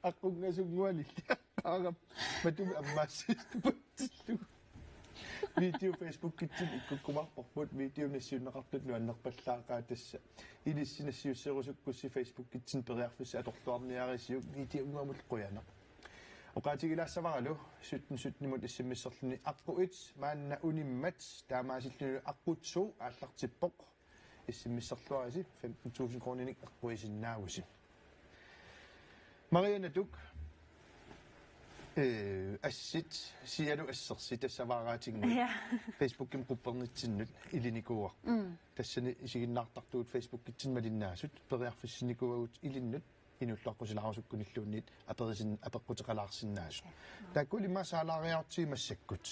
aqungasunnguanilli. Aagap. Matumi ammaassiistupatillugu. Video Facebookitsinnut ikkukkumaarparput, video nassiunneqartut nuannerpallaaqaat tassa. Ilissi nassiusserusukkussi Facebookitsinnut periarfissat atorluarniarisiuk videounnguamut qujanaq. Oqaatigilaassavaralu sytten sytten-imut S M S-erluni aqqut et maanna unimmat taamaasillunilu aqqut to aallartippoq. S M S-erluarisi femten tusind koruuninik eqquisinnaavusi. Marianne Tuk, eh, assit, sialu assersi tassa avaaraatinnguit. Ja. Facebookimi quppernitsinnut ilinikuuarput. Mm. Tassani isiginnaartartugut Facebookitsinnut malinnaasut, periarfissinnikuuagut ilinnut inuulluaqqusilaarusukkunilluunniit aperisin-, apeqquteqalaarsinnaasut. Ja. Taakkuli immaqa saalaariarutsigit massakkut.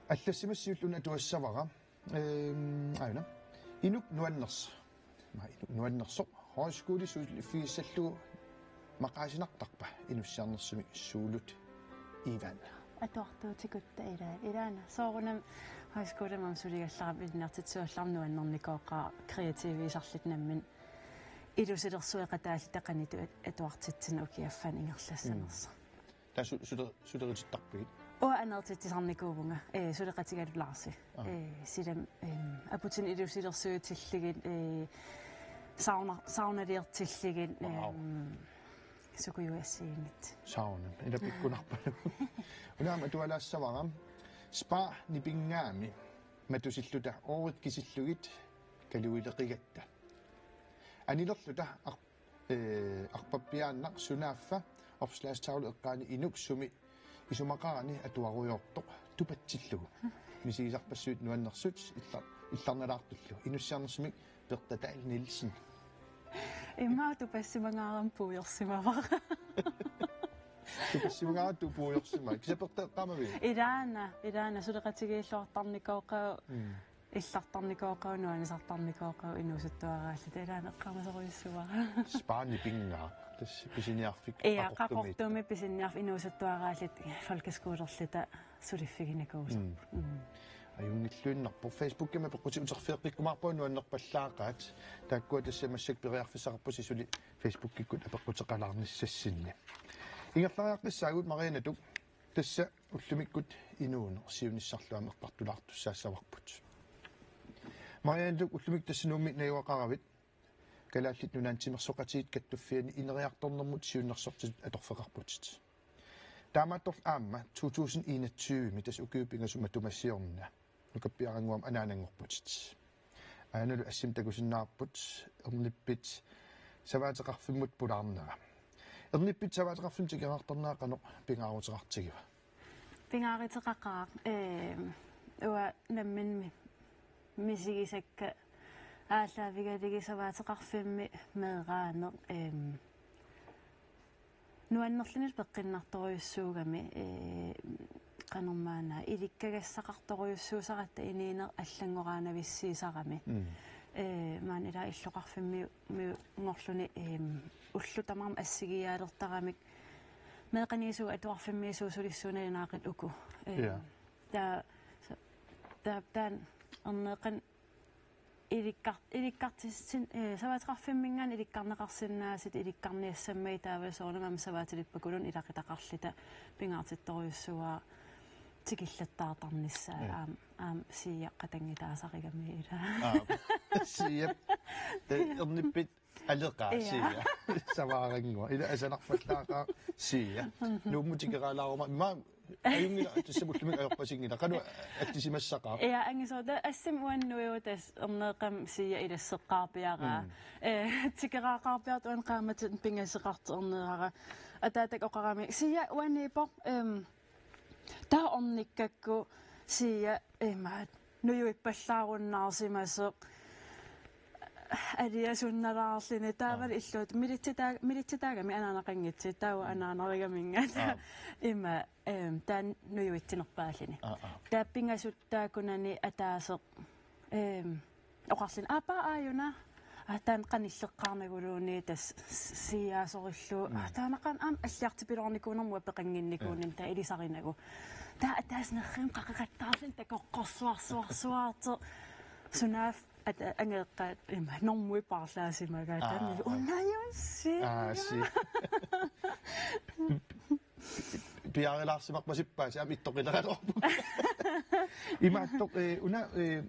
Allassimasut siulliit atuassavara. Ehm, aajuna. Inuk nuannersoq. Ma inuk nuannersoq. Højskole suliffigissallugu maqaasinartarpa inussiarnersumik suulut Ivan. Atuartuutikutta ila-, ilaana. Soorunami højskolemi aamma suligallarama ilinniartitsisoorlunga nuannernikooqaaq kreativiusarluta nammineq ilusilersueqataalluta qanoq at-, atuartitsineq ukiup affaani ingerlassanersoq. Mm. Taava su-, sule-, suleritittarpigit? Uanga aneertitsisarnikuuvunga, eh, suleqatigalugu Larsi. Aa. Eh, silami, em, aputinik ilusilersuutillugit, eh, sauna-, saunaliortillugit, Wow. em, sukujuit assigiinngitsut. Sauna. Ila pikkunarpalu. Una aamma atualaassavara. Spa Nipinngaami matusilluta oorit kisillugit kaluileqigatta. Anilerluta ar-, eh, arpappiaannaq sunaaffa opslagstavle eqqaani inuk sumi isumaqarani atuarujoortoq tupatsillugu. Misigisarpassuit nuannersut illar-, illarnalaartullu. Inussiarnersumik Bertha Dahl Nielsen. Immaqa tupassimagaangama puigorsimavara. Tupassimagaangama puigorsimavara. Kisianni Bertha eqqaamavigit? Ilaana, ilaana suleqatigiilluartarnikooqaaq. Mm. Illartarnikooqaaq, nuannisartarnikooqaaq, inuusuttuaraalluta, ilaana eqqaamasorujussuuara. Spa Nipinngaaq, tassa pisiniarfik. Ja, Qaqortumi. Qaqortumi pisiniarfik inuusuttuaraalluta folkeskolerluta suliffiginikuusarput. Mm. Mm. Ajunngilluinnarpoq. Facebookimi apeqqutit uterfigeqqikkumaarpagut nuannerpallaaqaat. Taakkua tassa massakkut periarfissaqarpusi suli Facebookikkut apeqquteqalaarnissassinni. Ingerlariaqqissaagut Marianne Tuk. Tassa ullumikkut inuuneq siunissarlu aamma eqqartulaartussaassavarput. Marianne Tuk, ullumikkut tassa Nuummi najugaqaravit, Kalaallit Nunaanni Timersoqatigiit Kattuffianni ineriartornermut siunnersortitut atorfeqarputit. Taamaattorli aamma to tusind enogtyve-mi, tassa ukiut pingasut matuma siorna, nukappiarannguamik anaananngorputit. Aanalu assimik takusinnaavarput Ernippit savaateqarfimmut pulaarnera. Ernippit savaateqarfimmut tikeraartarnera qanoq pingaaruteqartigiva? Pingaaruteqaqaaq, ehm, uanga namminneq misigisakka aallaavigalugit savaateqarfimmi meeraaneq, ehm, nuannerluni peqqinnartorujussuugami, ee, qanormaana ilikkagassaqartorujussuusaratta inuuneq allanngoraanavissiisarami. Mm. Ee, maani ilaa illoqarfimmi-, mi-, -nngorluni, eem, ullut tamarmik assigiiaalertaramik meeqqaniisuup atuarfimmiisuup sulissuup nalunaaqutaq uku. Eem, Ja. taa-, sa-, taa-, taanna erneeqqan ilikkar-, ilikkartissin-, eh, savaateqarfimminngaanniit ilikkarneqarsinnaasut ilikkarniassammagit taavalu soorunami aamma savaatilippakuluunniit ilaqutaqarluta pingaartittorujussuuara tikillattaartarnissaa. Ja. Aam-, aamma Siia qatanngutaasarigami ilaa. Aa, Siia. Eh, Ernippit aleqaa. Ja. Siia. Savaarannguaq. Ila asanarpallaaqaaq Siia. Mhm. Nuummut tikeraalaaruma. Ima ajunngilaq, tassa ullumi ajorpasinngilaq. Qanoq attisimassaqaaq? Ja, angisoorta assimi uannut tassa erneeqqami Siia ilasseqqaarpiaraa. Mm. Eh, tikeraaqaarpiartoq uani qaammatini pingasaqartoq erneerara. Ataatakka oqarami: Siia uaniippoq, ehm, taava ornikkakku Siia imaattoq nujuippallaarunnaarsimasoq aliasunnalaarluni taavalu. Aa. Illuat militsitaa-, militsitaagami anaanaqanngitsut, taava anaanarigaminnga. Aa. Ima, ehm, taanna nujuitsinerpaalluni. Aa, aa. Taava pingasut taakkunani ataaseq, ehm, oqarluni: Aappa, aajuna. Aa, taanna qanilleqqaarnaguluunniit tassa s-, Siiaasorillu. Mm. Aa, taanna qanoq aamma alliartupiloornikuunermut peqannginnikuunermut. Ja. Taava ilisarinagu. Taava ataaseq nerrivimmi qaqeqattaarluni takoqqorsuarsuarsuartoq. Sunaaffa at-, angajoqqaat ima normui paarlaasimagaat. Aa, taanna aa. Unajussi. Aa, si. Piareersimarpasippaat, aamma ittoqileraluarpunga. Imaattoq, eh, una, eh,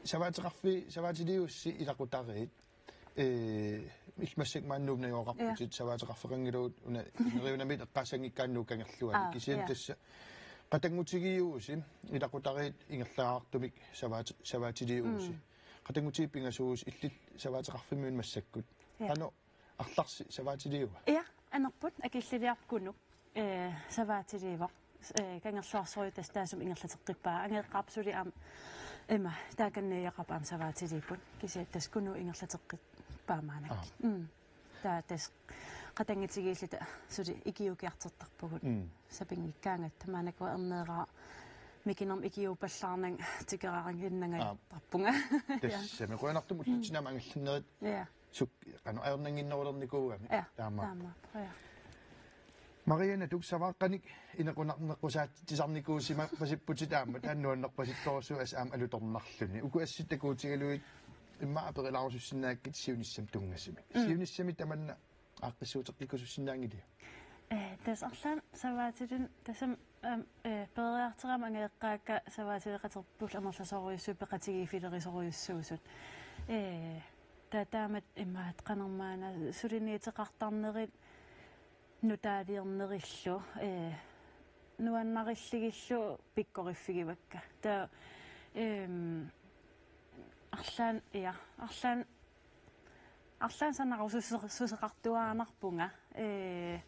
savaateqarfi-, savaatiliussi ilaqutariit, eh, illit massakkut maani Nuup najugaqarputit. Ja. Savaateqarfeqanngilagut una neriunamiit eqqaassanngikkaanni Nuup Kangerluani. Aa, kisianni ja. Tassa qatanngutigiuusi ilaqutariit ingerlaartumik savaat-, savaatiliuusi. Mm. Qatanngutigiit pingasuusi illit savaateqarfimmiuna massakkut. Ja. Qanoq arlarsi savaatiliua? Ja, anerput akilliliarpoq Kunuk. Eh, savaatiliivoq. Eh, Kangerluarsorujuk tassa taassuma ingerlateqqippaa. Angajoqqaarput suli aamma, ima, taakaniiaqarput aamma savaatiliipput. Kisianni tassa Kunuk ingerlateqqippaa maannakkut. Aa. Mm. Taava tassa qatanngutigiilluta suli ikiuukkiartortarpugut. Mm. Sapinngikkaangatta, maannakkut erneeraq mikinermik ikiuuppallaarnanga tikeraarinnginnangajartarpunga. Aa. Ja. Tassami qujanartumik ullutsinni aamma angallannerit. Ja. Suk-, qanoq ajornannginnerulernikuugami. Ja, taamaappoq. Taamaappoq, ja. Marianne, tuuk savaaqqanik inequnarneqqusaatitsisarnikuusimappasipputit aamma, taanna nuannerpasittorujussuuvoq, assut aamma alutornarluni. Uku assut takuutigalugit immaqa aperilaarusussinnaakkit siunissami tunngasumik. Mm. Siunissami tamanna aaqqissuuteqqikkusussinnaanngiliuk? Eh, tassa arlaannik savaatilinnut tassami, aamma, eh, peroriartorama angajoqqaakka savaatiliqaterpullu amerlasoorujussuit peqatigiiffilerisorujussuusut. Eh, taava taamatut imaattoq qanormaana suliniuteqartarnerit nutaaliornerillu, eh, nuannarillugillu pikkoriffigivakka. Taava, ehm, arlaannik, ja, arlaannik, arlaannik sanarususse-, -suseqartuaannarpunga. Eh,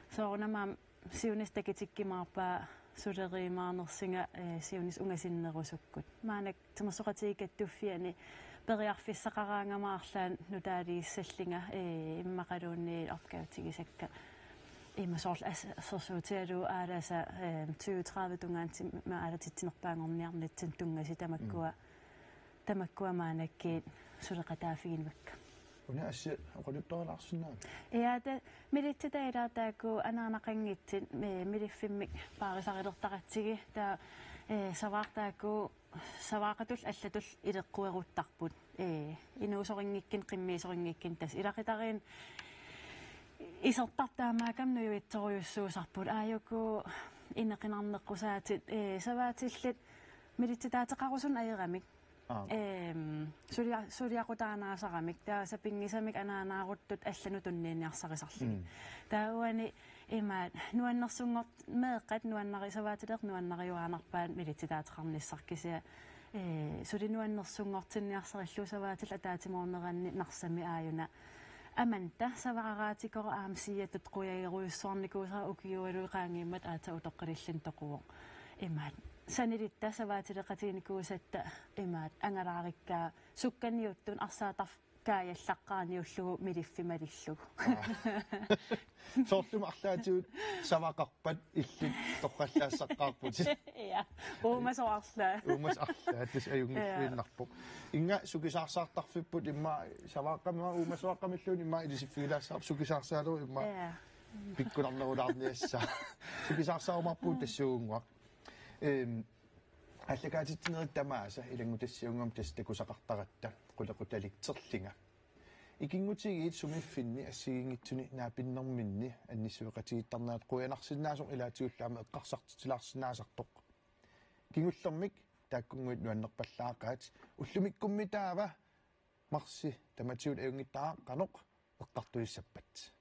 soorunami aamma siunissaq takutikkumaarpaa suleriumaarnersunga, eh, siunissaq ungasinnerusukkut. Maannakkut Timersoqatigiit Kattuffianni periarfissaqaraangama arlaannik nutaaliissallunga, ee, immaqaluunniit opgavetigisakka. Ima soorlu as-, assersuutigalugu Aalasa, ee, tyve tredive tungaanut aalatinnerpaanngorniarnitsinni tunngasut tamakkua, mm, tamakkua maannakkut suleqataaffiginivakka. Una assut oqaluttuarilaarsinnaavit? Ja, ta-, militsitaat ilaat taakku anaanaqanngitsut, ee, miliffimmik paarisarilertaratsigit, taava, ee, savaartaakku savaaqatullu allatullu ileqqueruttarput. Ee, inuusorinngikkuni, qimmiisorinngikkuni tassa ilaqutariinni isertartut taamaakkami nujuitsorujussuusarput. Aajuku inequnarneqqusaatut, ee, savaatillit militsitaateqarusunneq ajoramik. Aap. Ehm, sulia-, suliaqutaannaasaramik. Taava sapinngisamik anaanaaruttut allanut tunniunniarsarisarluni. Mm. Taava uani imaattoq nuannersunngortinnagit meeqqat nuannari-, savaatileq nuannariuaannarpaat militsitaateqarnissaq kisianni Ee, suli nuannersunngortinniarsarillugu savaatillit ataatsimoorneranni Narsami aajuna. Amanda, savaqaraatikora aamma Siatut qujagerujussuarnikuusara ukiualuit qaangiummata aatsaat utoqqililluni toquvoq. Imaat. Sanilitta savaatileqatiginikuusatta imaat angalaarikkaa sukkaniuttut arsaattarf- kaajallaqqaarniullugu miliffimalillugu. Aa. Soorlumi arlaatigut savaqarpat illit torrallaassaqqaarputit. Ja, uumasoq arlaat. Uumasoq arlaat, tassa ajunngilluinnarpoq. Ja. Inga sukisaarsaartarfipput immaqa savaaqqamik uumasoqqamilluunniit immaqa ilisiffigilaassavarput sukisaarsaaleruit immaqa. Ja. Pikkunarnerulaarniassaaq. Sukisaarsaarumaarpugut tassuugunnguaq. Ehm, aallakaatitsinerit tamaasa ilanngutassiuunngam tassa takusaqartaratta qulequtalik Terlinga. Ikinngutigiit sumiiffinni assigiinngitsuni naapinnerminni annissueqatigiittarnerat qujanarsinnaasoq ilaatigullu aamma eqqarsartitsilaarsinnaasartoq. Kingullermik taakkunnguit nuannerpallaaqaat ullumikkummi taava marsip tamatigut ajunngittara qanoq eqqartulissappat.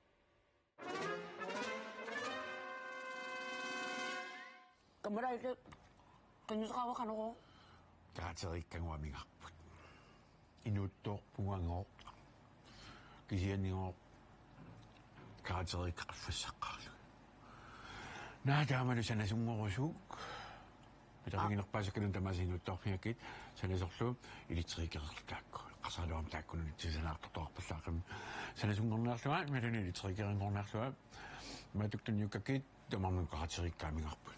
Kammalaatillit qinnuteqarneq qanorooq? Karakterikkannguaq amigarput. Inuuttoorpungaanngooq. Kisiannigooq karakterikka qaffassaqqaarlugit. Naa taamalu sanasunngorusuk. Pitariginerpaasakkaluunniit tamaasa inuuttoorfigakkit sanasorlu elektrikererlu taakku. Eqqarsaraluarama taakku nunatsinni sanaartortoqarpallaaqimmat. Sanasunngorniarlunga, imaluunniit elektrikerinngorniarlunga. Imaattoq tunniukkakkit tamarmik karakterikka amigarput.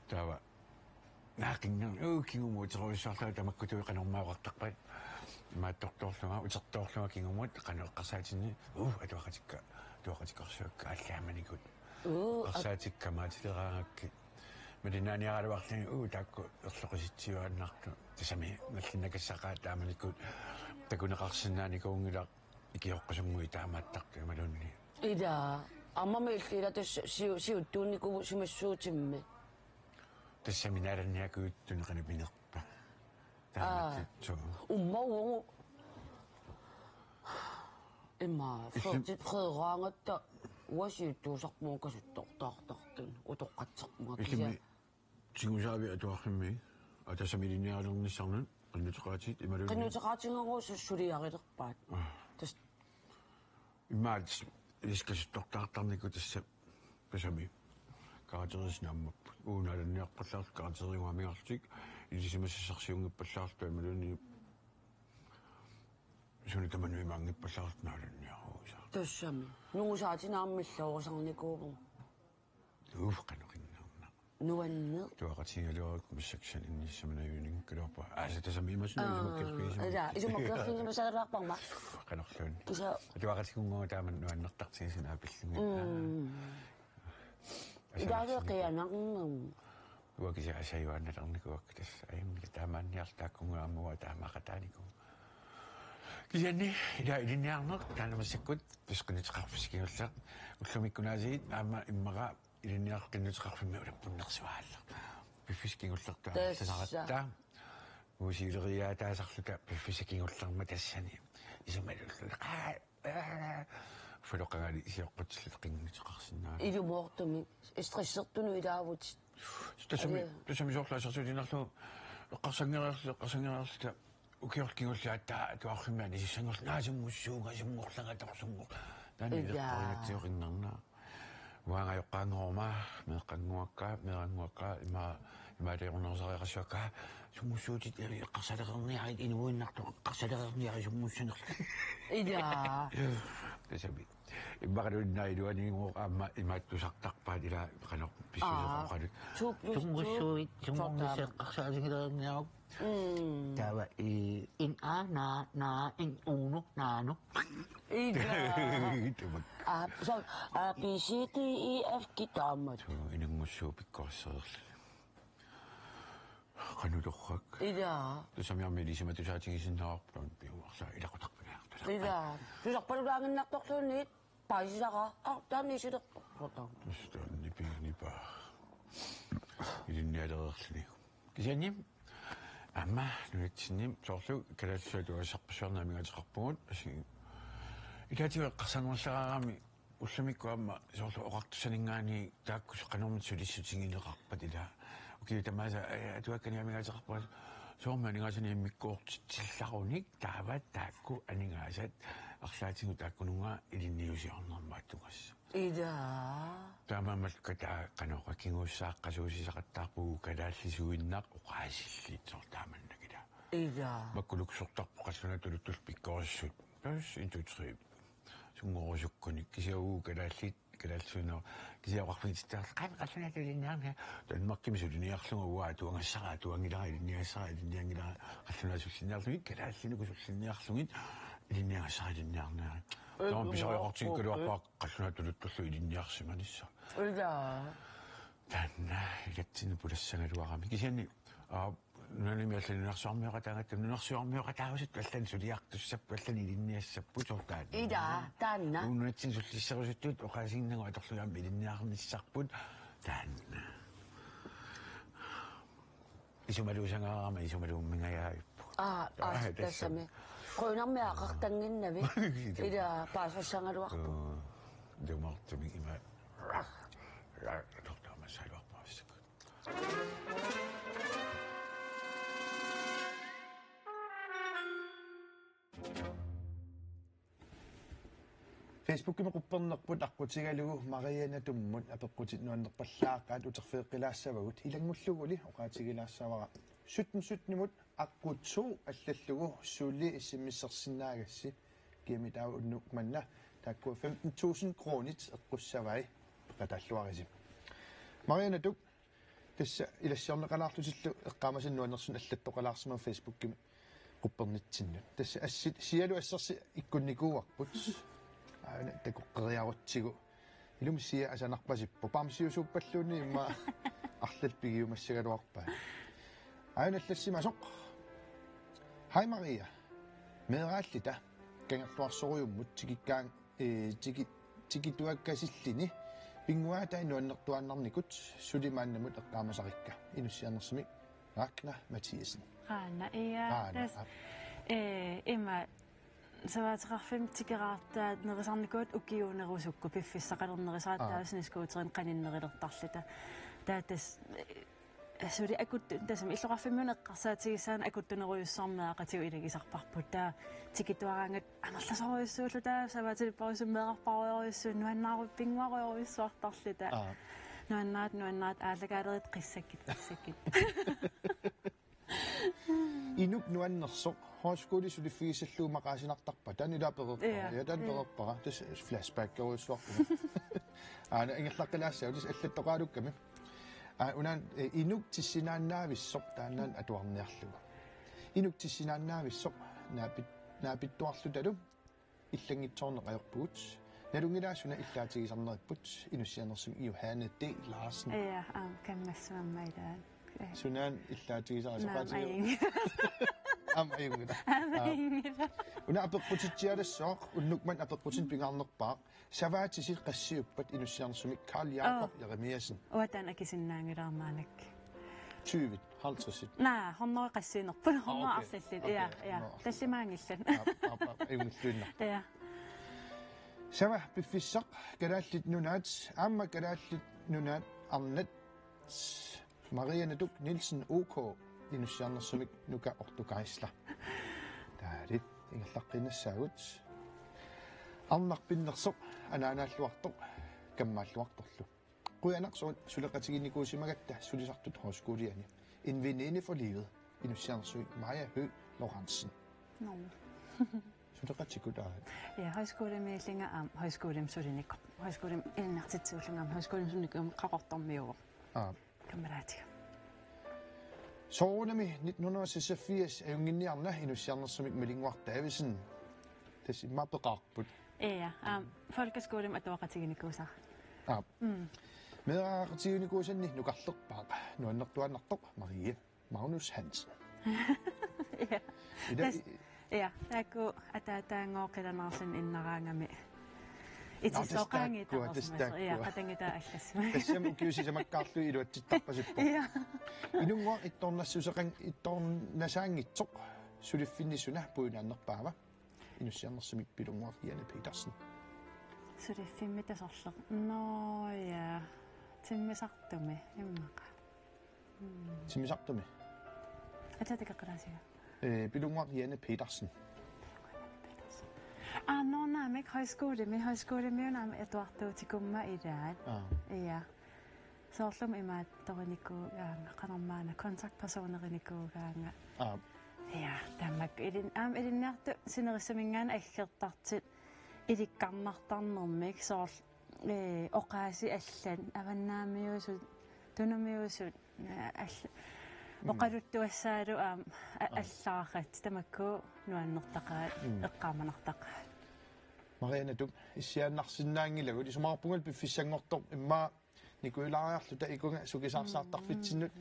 Taava naaqinngam uu kingumut uterujussuarlunga tamakkutut qanormaa oqartarpat. Imaattortoorlunga, utertoorlunga kingumut qanoq eqqarsaatinni uu atuaqatikka, atuaqatikorsuakka aallaamanikuut. Uu, at- Eqqarsaatikka maatileeraangakkit. Malinnaaniaraluarluni uu taakku erloqisitsiuaannartut. Tassami nallinnakassaqaat taamanikkut takuneqarsinnaanikuunngilaq ikioqqasunnguit taamaattartut imaluunniit. Ila, aammami illit ila tassa siu-, siuttuunnikuuvutit simassuutimmi. Tassami naalanniakujuttuni qanoq pinerpa. Aa. Taamaattoq. Umma uagut. Imma, Illim- Frederik, Frederaangatta uanga siuttuusarpunga kasuttortaartartuni, utoqqatserpunga. Illimmi kisianni tigusaavi atuarfimmi, aa, tassami ilinniaralernissannut, qinnuteqaatit, imaluunniit. Qinnuteqaatinngaarusut suliarilerpaat. Aa. Tassa. Immaqa ilissi kasuttortaartarnikut tassa, tassami. Karakterit naammapput. Uu naalanniarpallaarlutik, karakterit uanga amigarlutik, ilisimasassarsiunngippallaarluta, imaluunniit. Suna tamanut imaanngippallaarluta naalanniaruisa. Tassami. Nungusaatinik aamma milloorusarnikuuvugut. Uff, qanoq innerna. Nuanneq. Atuaqatigigaluarukku massakkut sananissamanaviuninngikkaluarpara. Aasa tassami imaassinnaavoq. Aa, isumakkeerfigisimagaluarpara. Ila, isumakkeerfigisimagaluarpara. Qanorluunniit. Kisianni. Atuaqatigiinngooq taama nuannertartigisinnaapillugit. Mm. Ilaalu qianarnum. Uanga kisianni asajuaannalernikuuakka tassa. Ajunngilaq taamaanniarluta taakkunnguit aamma uanga taamaaqataanikuuakka. Kisianni ila ilinniarneq taanna massakkut pisqinnuteqarfissaq kingulleq. Ullumikkunaasiit aamma immaqa ilinniarneq qinnuteqarfimmi ulappunnersuaallu. Piffissaq kingullertaa. Tassa. Sasaratta. Uusileriaataasarluta piffissaq kingullerma tassani. Isumalullu. Aa, aa. Faloqangali isioqqutsilluta qinnuteqarsinnaa. Ilumoortumik. Stressertunut ilaavutit. Tassami, Aja. Tassami soorlu assersuutigiinnarlugu eqqarsanngeriarluta, eqqarsanngeriarluta. Ukiorlu kingulliaat taava atuarfimmi anisissanngorluta naasunnguussuunga sunngorlanga torsunngoq. Taanna Ija. Ileqqoringatsioqinngernaa. Uanga ajoqqaanngoruma, meeqqannguakka, meerannguakka, ima, imaaliornerusariaqassuakka, sunngussuutit, eh, eqqarsalereerniarit, inuuinnartoq, eqqarsalereerniarit sunngussanerlutik. Ija. Tassami. Immaqaluunniit iluanigooq aamma imaattoq tusartarpaat ila qanoq pissuseqarpaat. Aa. Suup-, suup-, Sunngussuit, suup-, sunngussuit eqqarsaatigilereerniaruk. Mm. Taava i, in a, na, na, in uno, nano. Ija. Tamakku. Aa, so, A, B, C, D, E, F, G taamak. Suu, inanngussuup pikkorissereerluni. Qanoq torrak. Ila. Tassami aamma ilisimatusaatigisinnaavarput piuarlaa ilaqutarput. Ila. Tusarpalulaaginnartorluunniit paasisara. Aa, taanna isilerpoq. Tassa taanna nipi-, nipaa. Ilinnialereerluni. Kisianni aamma nunatsinni soorlu kalaallisut atuagassarpassuarnik amigaateqarpugut. Asi. Ilaatigut eqqarsaanneruleraangami ullumikkut aamma soorlu oqartussaninngaanniit taakku qanormita sulissutigineqarpat ila Kiitamaasa, eh, atuakkani amigaateqarpunga, soormi aningaasanik immikkoortitsillarunik taava taakku aningaasat arlaatigut taakkununnga ilinniusiornermut atugassa. Ilaa. Taamaammat kata qanoq kingussaaq qasuusisaqattaarpugut kalaallisuinnaq oqaasillit soorlu taamannakita. Ilaa. Makku luksusortarput qallunaatut tuluttullu pikkorissut. Tassa en, to, tre. Sunngorusukkunik kisianni kalaallit, kalaallisuinnaq, kisianni oqarfigitsittaarluni qanoq qallunaatut ilinniarniarlugu. Danmarkimi suliniarlunga uanga atuagassara, atuanngilara, ilinniagassara, ilinnianngilara, qallunaatut sullinniarlugit, kalaallinukut sullinniarlugit, ilinniagassara, ilinniarniarlunga. Taama pisariaqartikkukkaluarpara qallunaatut tuluttullu ilinniarsimanissaq. Ilaa. Taanna ilatsinnut pulassagaluarami. Kisianni, aa, nunanimi allanut nunarsuarmioqataagatta, nunarsuarmioqataasut allanut suliartussapput, allanut ilinniassapput soorlu taanna. Ilaa, taanna. Uagut nunatsinni sullisserusuttut oqaasiinnarmut atorlugit aamma ilinniarnissarput taanna. Isumaluussagaarama isumaluummingajavippugut. Aa, aa, aa, tassa. Tassami. Qujanarmi aqartannginnavit. Ilaa, paasisassagaluarpoq. Aa, ilumoortumik ima. Tortaamassaluarpassak. Facebookimi quppernerput aqqutigalugu Maria Natummut apeqqutit nuannerpallaaqaat uterfigeqqilaassavagut ilanngulluguli oqaatigilaassavara sytten sytten-imut aqqut to allallugu suli S M S-ersinnaagassi kiamitaava unnuk manna taakkua femten tusind kronit eqqussavai peqataalluarisi. Maria Natuk tassa ilassiorneqalaarlutillu eqqaamasannut nuannersunik allattoqalaarsimavoq Facebookimi quppernitsinnut. Tassa assit sialu assersi ikkunnikuuarput. Aana takoqqeriarutsigu. Ilumut sia asanarpasippoq. Bamsiusuuppalluunniit immaqa arlallit pigiumassagaluarpaat. Aana allassimasoq. Hej Maria. Meeraallita. Kangerluarsorujummut tikikkaan ee, tiki-, tikituakkasillini pinnguaatai nuannertuaannarnikut suli maannamut eqqaamasarikka. Inussiarnersumik Ragnar Mathiassen. Qaana, ja, Qaana, tassa, aa. Ee, ima, savaateqarfimmik tikeraartaat nerisarnikuugatta ukiuunerusukkut piffissaqalernerusaat Aa. taava sneskuuterin qaninnerulertarluta. Taava tassa, ee, suli akuttu-, tassami illoqarfimmiunut eqqarsaatigissaanut akuttunerujussuarmik meeraqatigut ilagisarparput. Taava tikituaraangat amerlasoorujussuulluta, savaatilippassuit meerarparujorujussuit, nuannaarut pinnguarujorujussuartarluta. Aa. Nuannaat, nuannaat, aallakaalerit qissakkit, qissakkit. Inuk nuannersoq, højskole suliffigissallugu maqaasinartarpa, taanna ilaa pereerpara. Ja. Ja, taanna Ja. pereerpara. Tassa flashbackerujussuarpunga. Aana ingerlaqqilaassavat, tassa allattoqaalukkami. Aa, una, ee, inuk tissinaannaavissoq taannaana atuarniarlugu. Inuk tissinaannaavissoq naapit-, naapittuarlutalu illanngitsoorneq ajorpugut. Nalunngilara suna illaatigisarneripput, inussiarnersumik Johanne D. Larsen. Ja, aamma kammassimamma ilaa. Ee. Sunaana illaatigisara Naamik soqaatigiuk? Ajunngilaq. Aamma ajunngilaq. Aamma Aa. ajunngilaq. Una apeqqutitsialassooq, unnuk manna apeqqutinik pingaarnerpaaq. Savaatisi qassiuppat inussiarnersumik Karl Jakob Aa. Jeremiassen. Uanga taanna akisinnaanngilara maannakkut. Tyvit, halvtredsit. Naa, hundrede qassiinerput, Aa, hundrede okay. arlallit. Okay, Ja, ja. hundrede arlallit. Tallimaanngillat. Aap, aap, aap, ajunngilluinnaq. Ja. Sava piffissaq, Kalaallit Nunaat, aamma Kalaallit Nunaat arnat, Maria Natuk Nielsen O K, inussiarnersumik Nuka Orto Geisler. Taali, ingerlaqqiinnassaagut. Arnaq pinnersoq, anaanaalluartoq, kammaalluartorlu. Qujanaq sooq suleqatiginikuusimagatta sulisartut højskoliani. En veninde for livet. Inussiarnersumik Maja Høegh Lorentzen. Nå. Suleqatigut aat. Ja, højskolemiillinga aamma højskolemi sulinikoq. Højskolemi ilinniartitsillunga aamma højskolemi sulinikuugama Qaqortormiuuvoq. Aa. Kammalaatiga. Soorunami nitten hundrede og seksogfirs ajunnginniarna inussiarnersumik Malinnguaq Davidsen. Tassa immaqa peqaarput. Ja, aamma folkeskolemi atuaqatiginikuusara. Aap. Mm. Meeraqatiginikuusanni nukarlerpaaq nuannertuaannartoq Marie Magnus Hansen. Ja. Ila Tassa, i- ja, taakku ataataanngooq qilanaarluni innaraangami. Nå, tassa Itissooqaangiit taakkua, tassa taqorsimasoq. Ja, taakkua. Qatanngutaat allassimavoq. Tassami ukiut sisamakkaarlugit iluatsittarpasippoq. Ja. Inunnguaq ittoornassuseqan-, ittoornasaanngitsoq suliffinni suna pujunaannerpaava? Inussiarnersumik Pilunnguaq Jane Petersen. Suliffimmi tasorleq. Nå ja. Timmisartumi immaqa. Mm. Timmisartumi. Atatakaqqalaasiga. Eh, Pilunnguaq Jane Petersen. Aa, nå, naamik, højskolemi, højskolemi jo naamik atuartuutikumma ilaat. Aa. Ja. Soorlumi imaattorinikuugaanga, qanormaana kontaktpersonerinikuugaanga. Aa. Ja, tamakku ilin-, aamma ilinniartut sinerissaminngaanniit aggertartut ilikkarnartarnermik soorlu, eh, oqaasii allat, avannaamiuusut, tunumiuusut, eh, all-, mm, oqaluttuassaallu aamma a-, aa, allaartut, tamakku nuannertaqaat, mm, eqqaamanartaqaat. Marianne, tup, issiaannarsinnaanngilagut, isumaqarpunga piffissanngortoq immaqa nikuilaariarluta ikunga sukisaarsaartarfitsinnut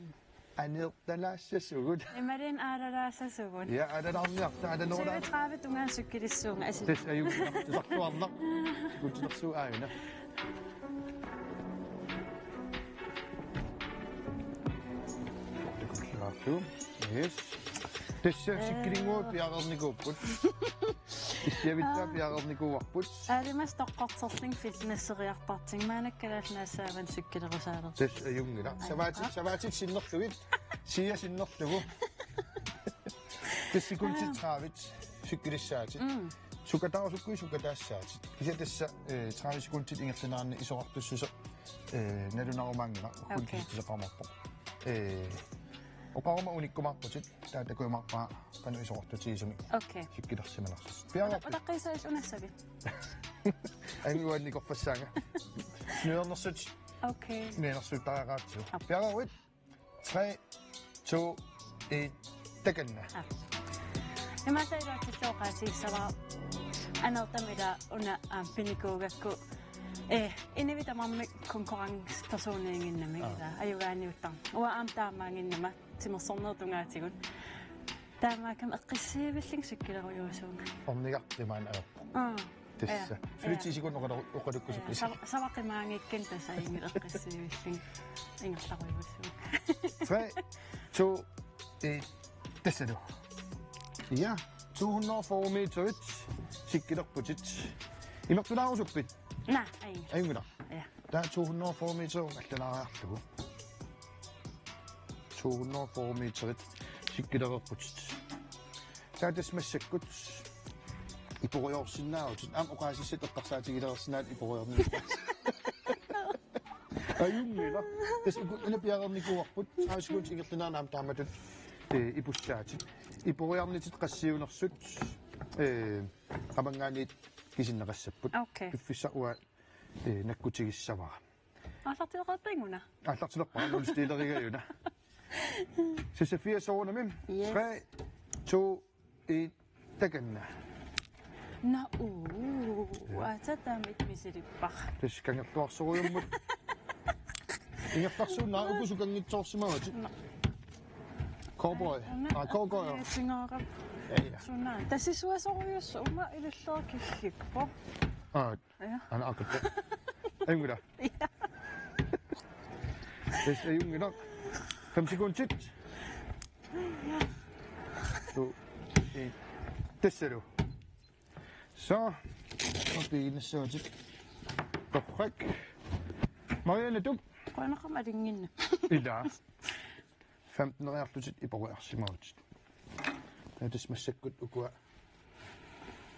aneertalaassasugut. Imaluunniit aalalaassasugut. Ja, aalalaarniarta, aalalaarniarta. Tyve tredive tungaanut cykelissuunga, asi. Tassa ajunngilaq, tusartuarnaq. Kutsunersuut aajuna. Yes. Tassa cykelinngooq piareernikuupput. Issiavitsaa piareernikuuarput. Aalimas toqqorterlunga fitnesseriartartunga, maannakkut kalaallit naassaavat cykelerusaalerput. Tassa ajunngilaq. Ai. Savaatit, savaatit sinnerlugit. Sia sinnerlugu. Tassa sekundit tredive cykelissaatit. Mm. Sukataarusukkuit sukataassaatit. Kisianni tassa, eh, tredive sekundit ingerlaneranni isorartussuseq, eh, nalunarumaanngilaq. Ukkut, okay, kisitsiseqarumaarpoq. Eh, oqaruma unikkumaarputit. Taava takujumaarpara qanoq isorartutigisumik, okay, cykelersimanersoq. Piareerpit? Utaqqiisaat unassavit. Anguannikorfassaanga. Nuernersut. Okay. Nuernersuuttariaqaratsigu. Aap. Piareeruit. Tre, to, et, takanna. Aap. Imaallaat iluatsillunga oqaatigissavara aneertami ila una aamma pinikuugakku, eh, inuit tamarmik konkurrencepersoniunnginnamik, aa, ila ajugaaniuttarneq. Uanga aamma taamaannginnama timersornerup tungaatigut. Taamaakkami eqqissiivillunga cykelerujussuuvunga. Ornigartimaan ajorpoq. Aa. Tassa. Ja. Suli, ja, ti sekundit oqalu-, oqalukkusukkusi. Ja, sava-, savaqimaanngikkunik tassa ajunngilaq, eqqissiivillunga ingerlarujussuuvunga. Tre, to, et, tassalu. Ja, to hundrede og fyrre meterit cykelerputit. Imertulaarusuppit? Naa, ajunngilaq. Ajunngilaq. Ja. Taava to hundrede og fyrre meter allalaariarlugu. To hundrede og fyrre meterit cykelerputit. Taava tassa massakkut iporiorsinnaavutit. Aamma oqaasissat eqqarsaatigilersinnaavutit iporiornikkut. Ajunngilaq. Tassa uku-, una piareernikuuarput. Tredive sekundit ingerlaneranni aamma taamatut, eh, ipussaatit. Iporiarnitit qassiunersut, eh, qamanngaanniit kisinneqassapput. Okay. Piffissaq uanga, eh, nakkutigissavara. Aallartilerpara una? Aallartilerpara, nulstileriga una. Sisifia soorunami. Yes. Tre, to, et, takanna. Nå, uu, ja, aatsaat taama misilippara. Tassa kangerluarsorujummut. Ingerlarsuunnaq uku sukanngitsoorsimavatit. Nå. Cowboy. Nå. Aa, cowboy. Singaarap. Ja, ja. Suna. Tassa suasorujussuaq, uuma ililluar killippoq. Aa, ja. Aana aqippoq. Ajunngilaq. Ja. Tassa ajunngilaq. Fem sekundit. Ja. To, en. Tassalu. Så, og benene så til. Perfekt. Marianne, du. Qujanaqaaq alinnginna. Ila. Femteneriarlutit iporiarsimavutit. Taava tassa massakkut ukua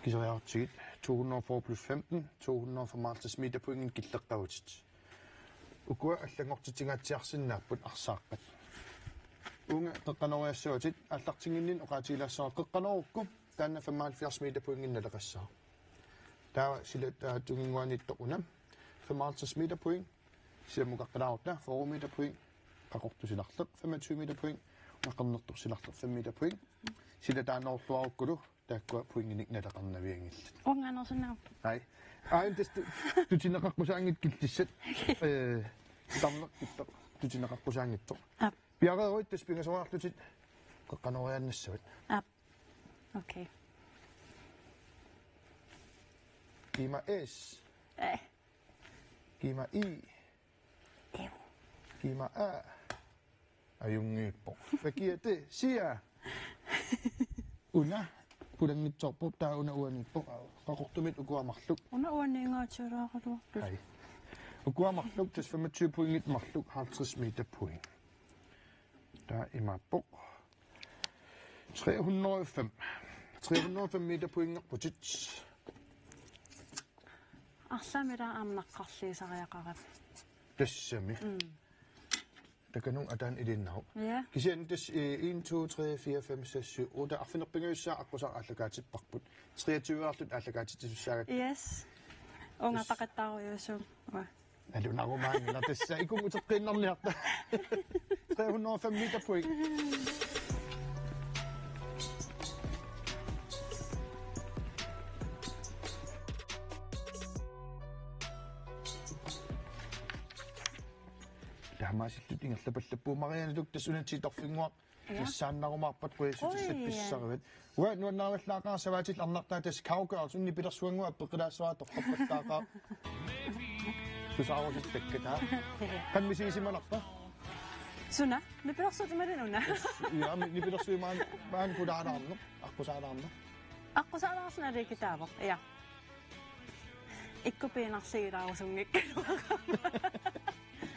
kiseriarutsigit to hundrede og fyrre plus femten, to hundrede og femoghalvtreds meter pointinik killeqavutit. Ukua allanngortitsingaatsiarsinnaapput arsaaqqat. Uunga qeqqanooriassavatit, aallartinnginninni oqaatigilaassavara qeqqanoorukku taanna femoghalvfjerds meter pointinik naleqassaaq. Taava sila taava tunginnguaniittoq una femoghalvtreds meter point, silammukaqqilaarutta fyrre meter point, qaqortoq silarleq femogtyve meter point, una qernertoq silarleq fem meter point. Sila taanna orluarukkulu taakkua pointinik naleqarnavianngillat. Uanngaanneersinnaagama. Ai. Ai, tassa tu-, tutineqaqqusaanngitsoq killissat. Eh, tarneq kittoq. Tutineqaqqusaanngitsoq. Aap. Piareeruit tassa pingasoriarlutit qeqqanooriaannassavat. Aap. Okay. Kiima S. Eh. Kiima I. Ew. Kiima A. Ajunngiippoq. Hva giver det? Sia. Una. Pulanngitsoorpoq, taava una uaniippoq. Qaqortumit ukua marluk. Una uaniingaatialaaraluarput. Ai. Ukua marluk, tassa femogtyve pointit marluk, halvtreds meter point. Taava imaappoq. Tre hundrede og fem. Tre hundrede og fem meter pointerputit. Arlaammi taava aamma naqqarliisariaqarami. Tassami. Mm. Takanna ataani iliinnaruk. Ja. Kisianni tassa, eh, en, to, tre, fire, fem, seks, syv, otte. Arfineq-pingajussaa aqqusaartut aallakaatipparput. Treogtyve-artut aallakaatitsisussaagatta. Yes. Unga Yes. Paqattaarujussuum. Ua. Nalunarumaanngilaq tassa ikunnguteqqiinnarniarta. Tre hundrede og fem meter point. Taamaasillutik ingerlapallappugut Marianne Luk tassa una ti torfinnguaq. Ja. Nassaannarumaarpat qujassutissaat Oi. Pissarivat. Uanga nuannaruallaaqaara savaatillit arnartaat tassa cowgirls unni pilersuannguaq apeqqilaassavara toqqorpallaaqaaq. Tusaarusuttakkataa. Qammisisimanarpa? Suna, nipilersuutit imaluunniit una. Ja, mi-, nipilersuutit maani, maani pulaalaarneq, aqqusaalaarneq. Aqqusaalaarneq aliikitaavoq, ja. Ikkupiinarsigilaarusummi.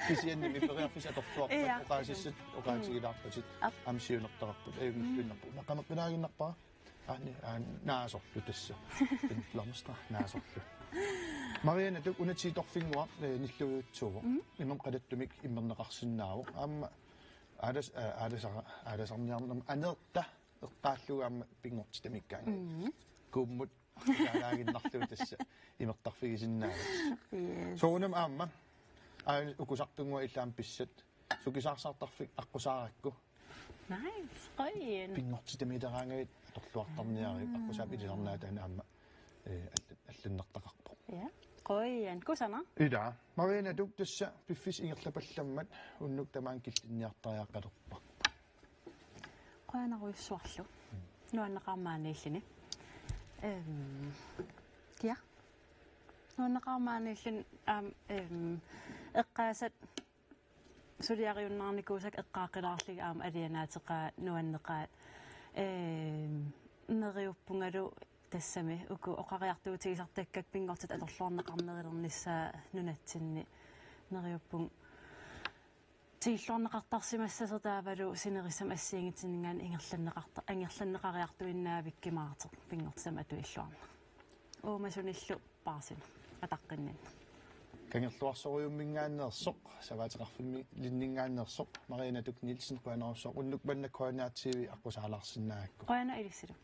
Kisianni periarfissat atorluarpat Ja. Oqaasissat oqaatigilaarpatit Ap. Aamma siunertaqarput ajunngilluinnarput. Naqameqqilaaginnarpara. Aani, aani, naasorlu tassa. Pinnerlamista naasorlu. Marianne Luk una ti torfinnguaq, eh, nilluujutsuuvoq. Mm. Immami qalattumik immerneqarsinnaavoq. Aamma aalas-, eh, aalasara-, aalasarniarnermi aneerta eqqaallugu aamma pinngortitamiikkaangat. Mm. Kuummut ilaalaaginnarlugu tassa imertarfigisinnaavat. Yes. Soorunami aamma. Aajuna ukusartunnguaq illit aamma pissat. Sukisaarsaartarfik aqqusaarakku. Nice. Qujan. Pinngortitamiileraangavit atorluartarniaruk aqqusaap ilisarnaataani aamma, eh, all-, allannertaqarpoq. Ja. Qujan. Kusanaq. Ila. Marianne Luk tassa piffissap ingerlapallammat unnuk tamaanga killinniartariaqalerpa. Qujanarujussuarlu. Mm. Nuanneqaaq maaniilluni. Ehm, ja. Nuanneqaaq maaniilluni aamma, ehm, eqqaasat suliariunnaarnikuusakka eqqaaqqilaarlugit aamma alianaateqaat nuanneqaat. Ehm, neriuppungalu tassami uku oqariartuutigisartakkakka pinngortitaq atorluarneqarnerulernissaa nunatsinni neriuppunga tigulluarneqartarsimassasoq taavalu sinerissami assigiinngitsunnit ingerlanneqarta-, ingerlanneqariartuinnaavikkimaateq pinngortitami atuilluarneq. Uumasunillu paarsineq ataqqinninneq. Kangerluarsorujumminngaanneersoq, savaateqarfimmilinninngaanneersoq, Marianne Luk Nielsen qujanarsuaq unnuk manna K N R T V aqqusaalaarsinnaagakku. Qujanaq ilissilu.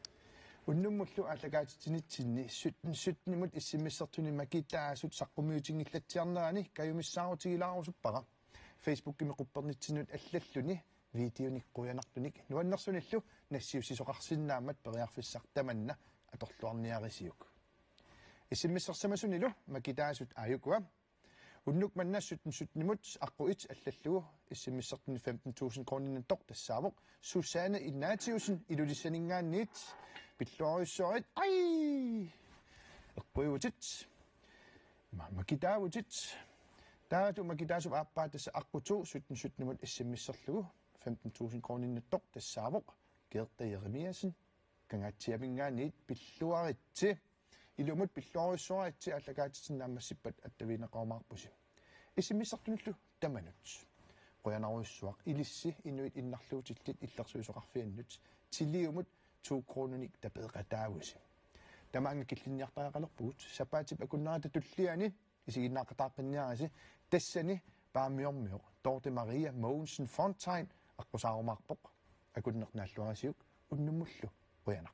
Unnummullu aallakaatitsinitsinni sytten sytten-imut S M S-ertuni makitaasut saqqummiutinngillatsiarnerani kajumissaarutigilaarusuppaat. Facebookimi quppernitsinnut allalluni videonik qujanartunik nuannersunillu nassiussisoqarsinnaammat periarfissaq tamanna atorluarniarisiuk. S M S-ersimasunilu makitaasut aajukua. Unnuk manna sytten sytten-imut aqqut et allallugu S M S-ertuni femten tusind koruuninnattoq tassaavoq Susanne Ignatiussen Ilulissaninngaanniit pilluarujussuarit. Ai! Eqquivutit. Ma-, makitaavutit. Taatut makitaasup aappaa tassa aqqut to sytten sytten-imut S M S-erlugu femten tusind koruuninnattoq tassaavoq Gerda Jeremiassen Kangaatsiaminngaanniit pilluaritsi. Ilumut pilluarujussuaritsi aallakaatitsinnut naammassippat attavigineqarumaarpusi. S M S-ertunullu tamanut. Qujanarujussuaq ilissi inuit innarluutillit illersuisoqarfiannut Tiliumut to koruuninik tapeeqataavusi. Tamaanga killinniartariaqalerpugut sapaatip akunnerata tulliani isiginnaaqataaqqinniarisi tassani Paamiormioq Dorte Maria Mogensen Fontain aqqusaarumaarpoq. Akunneq naalluarisiuk unnummullu qujanaq.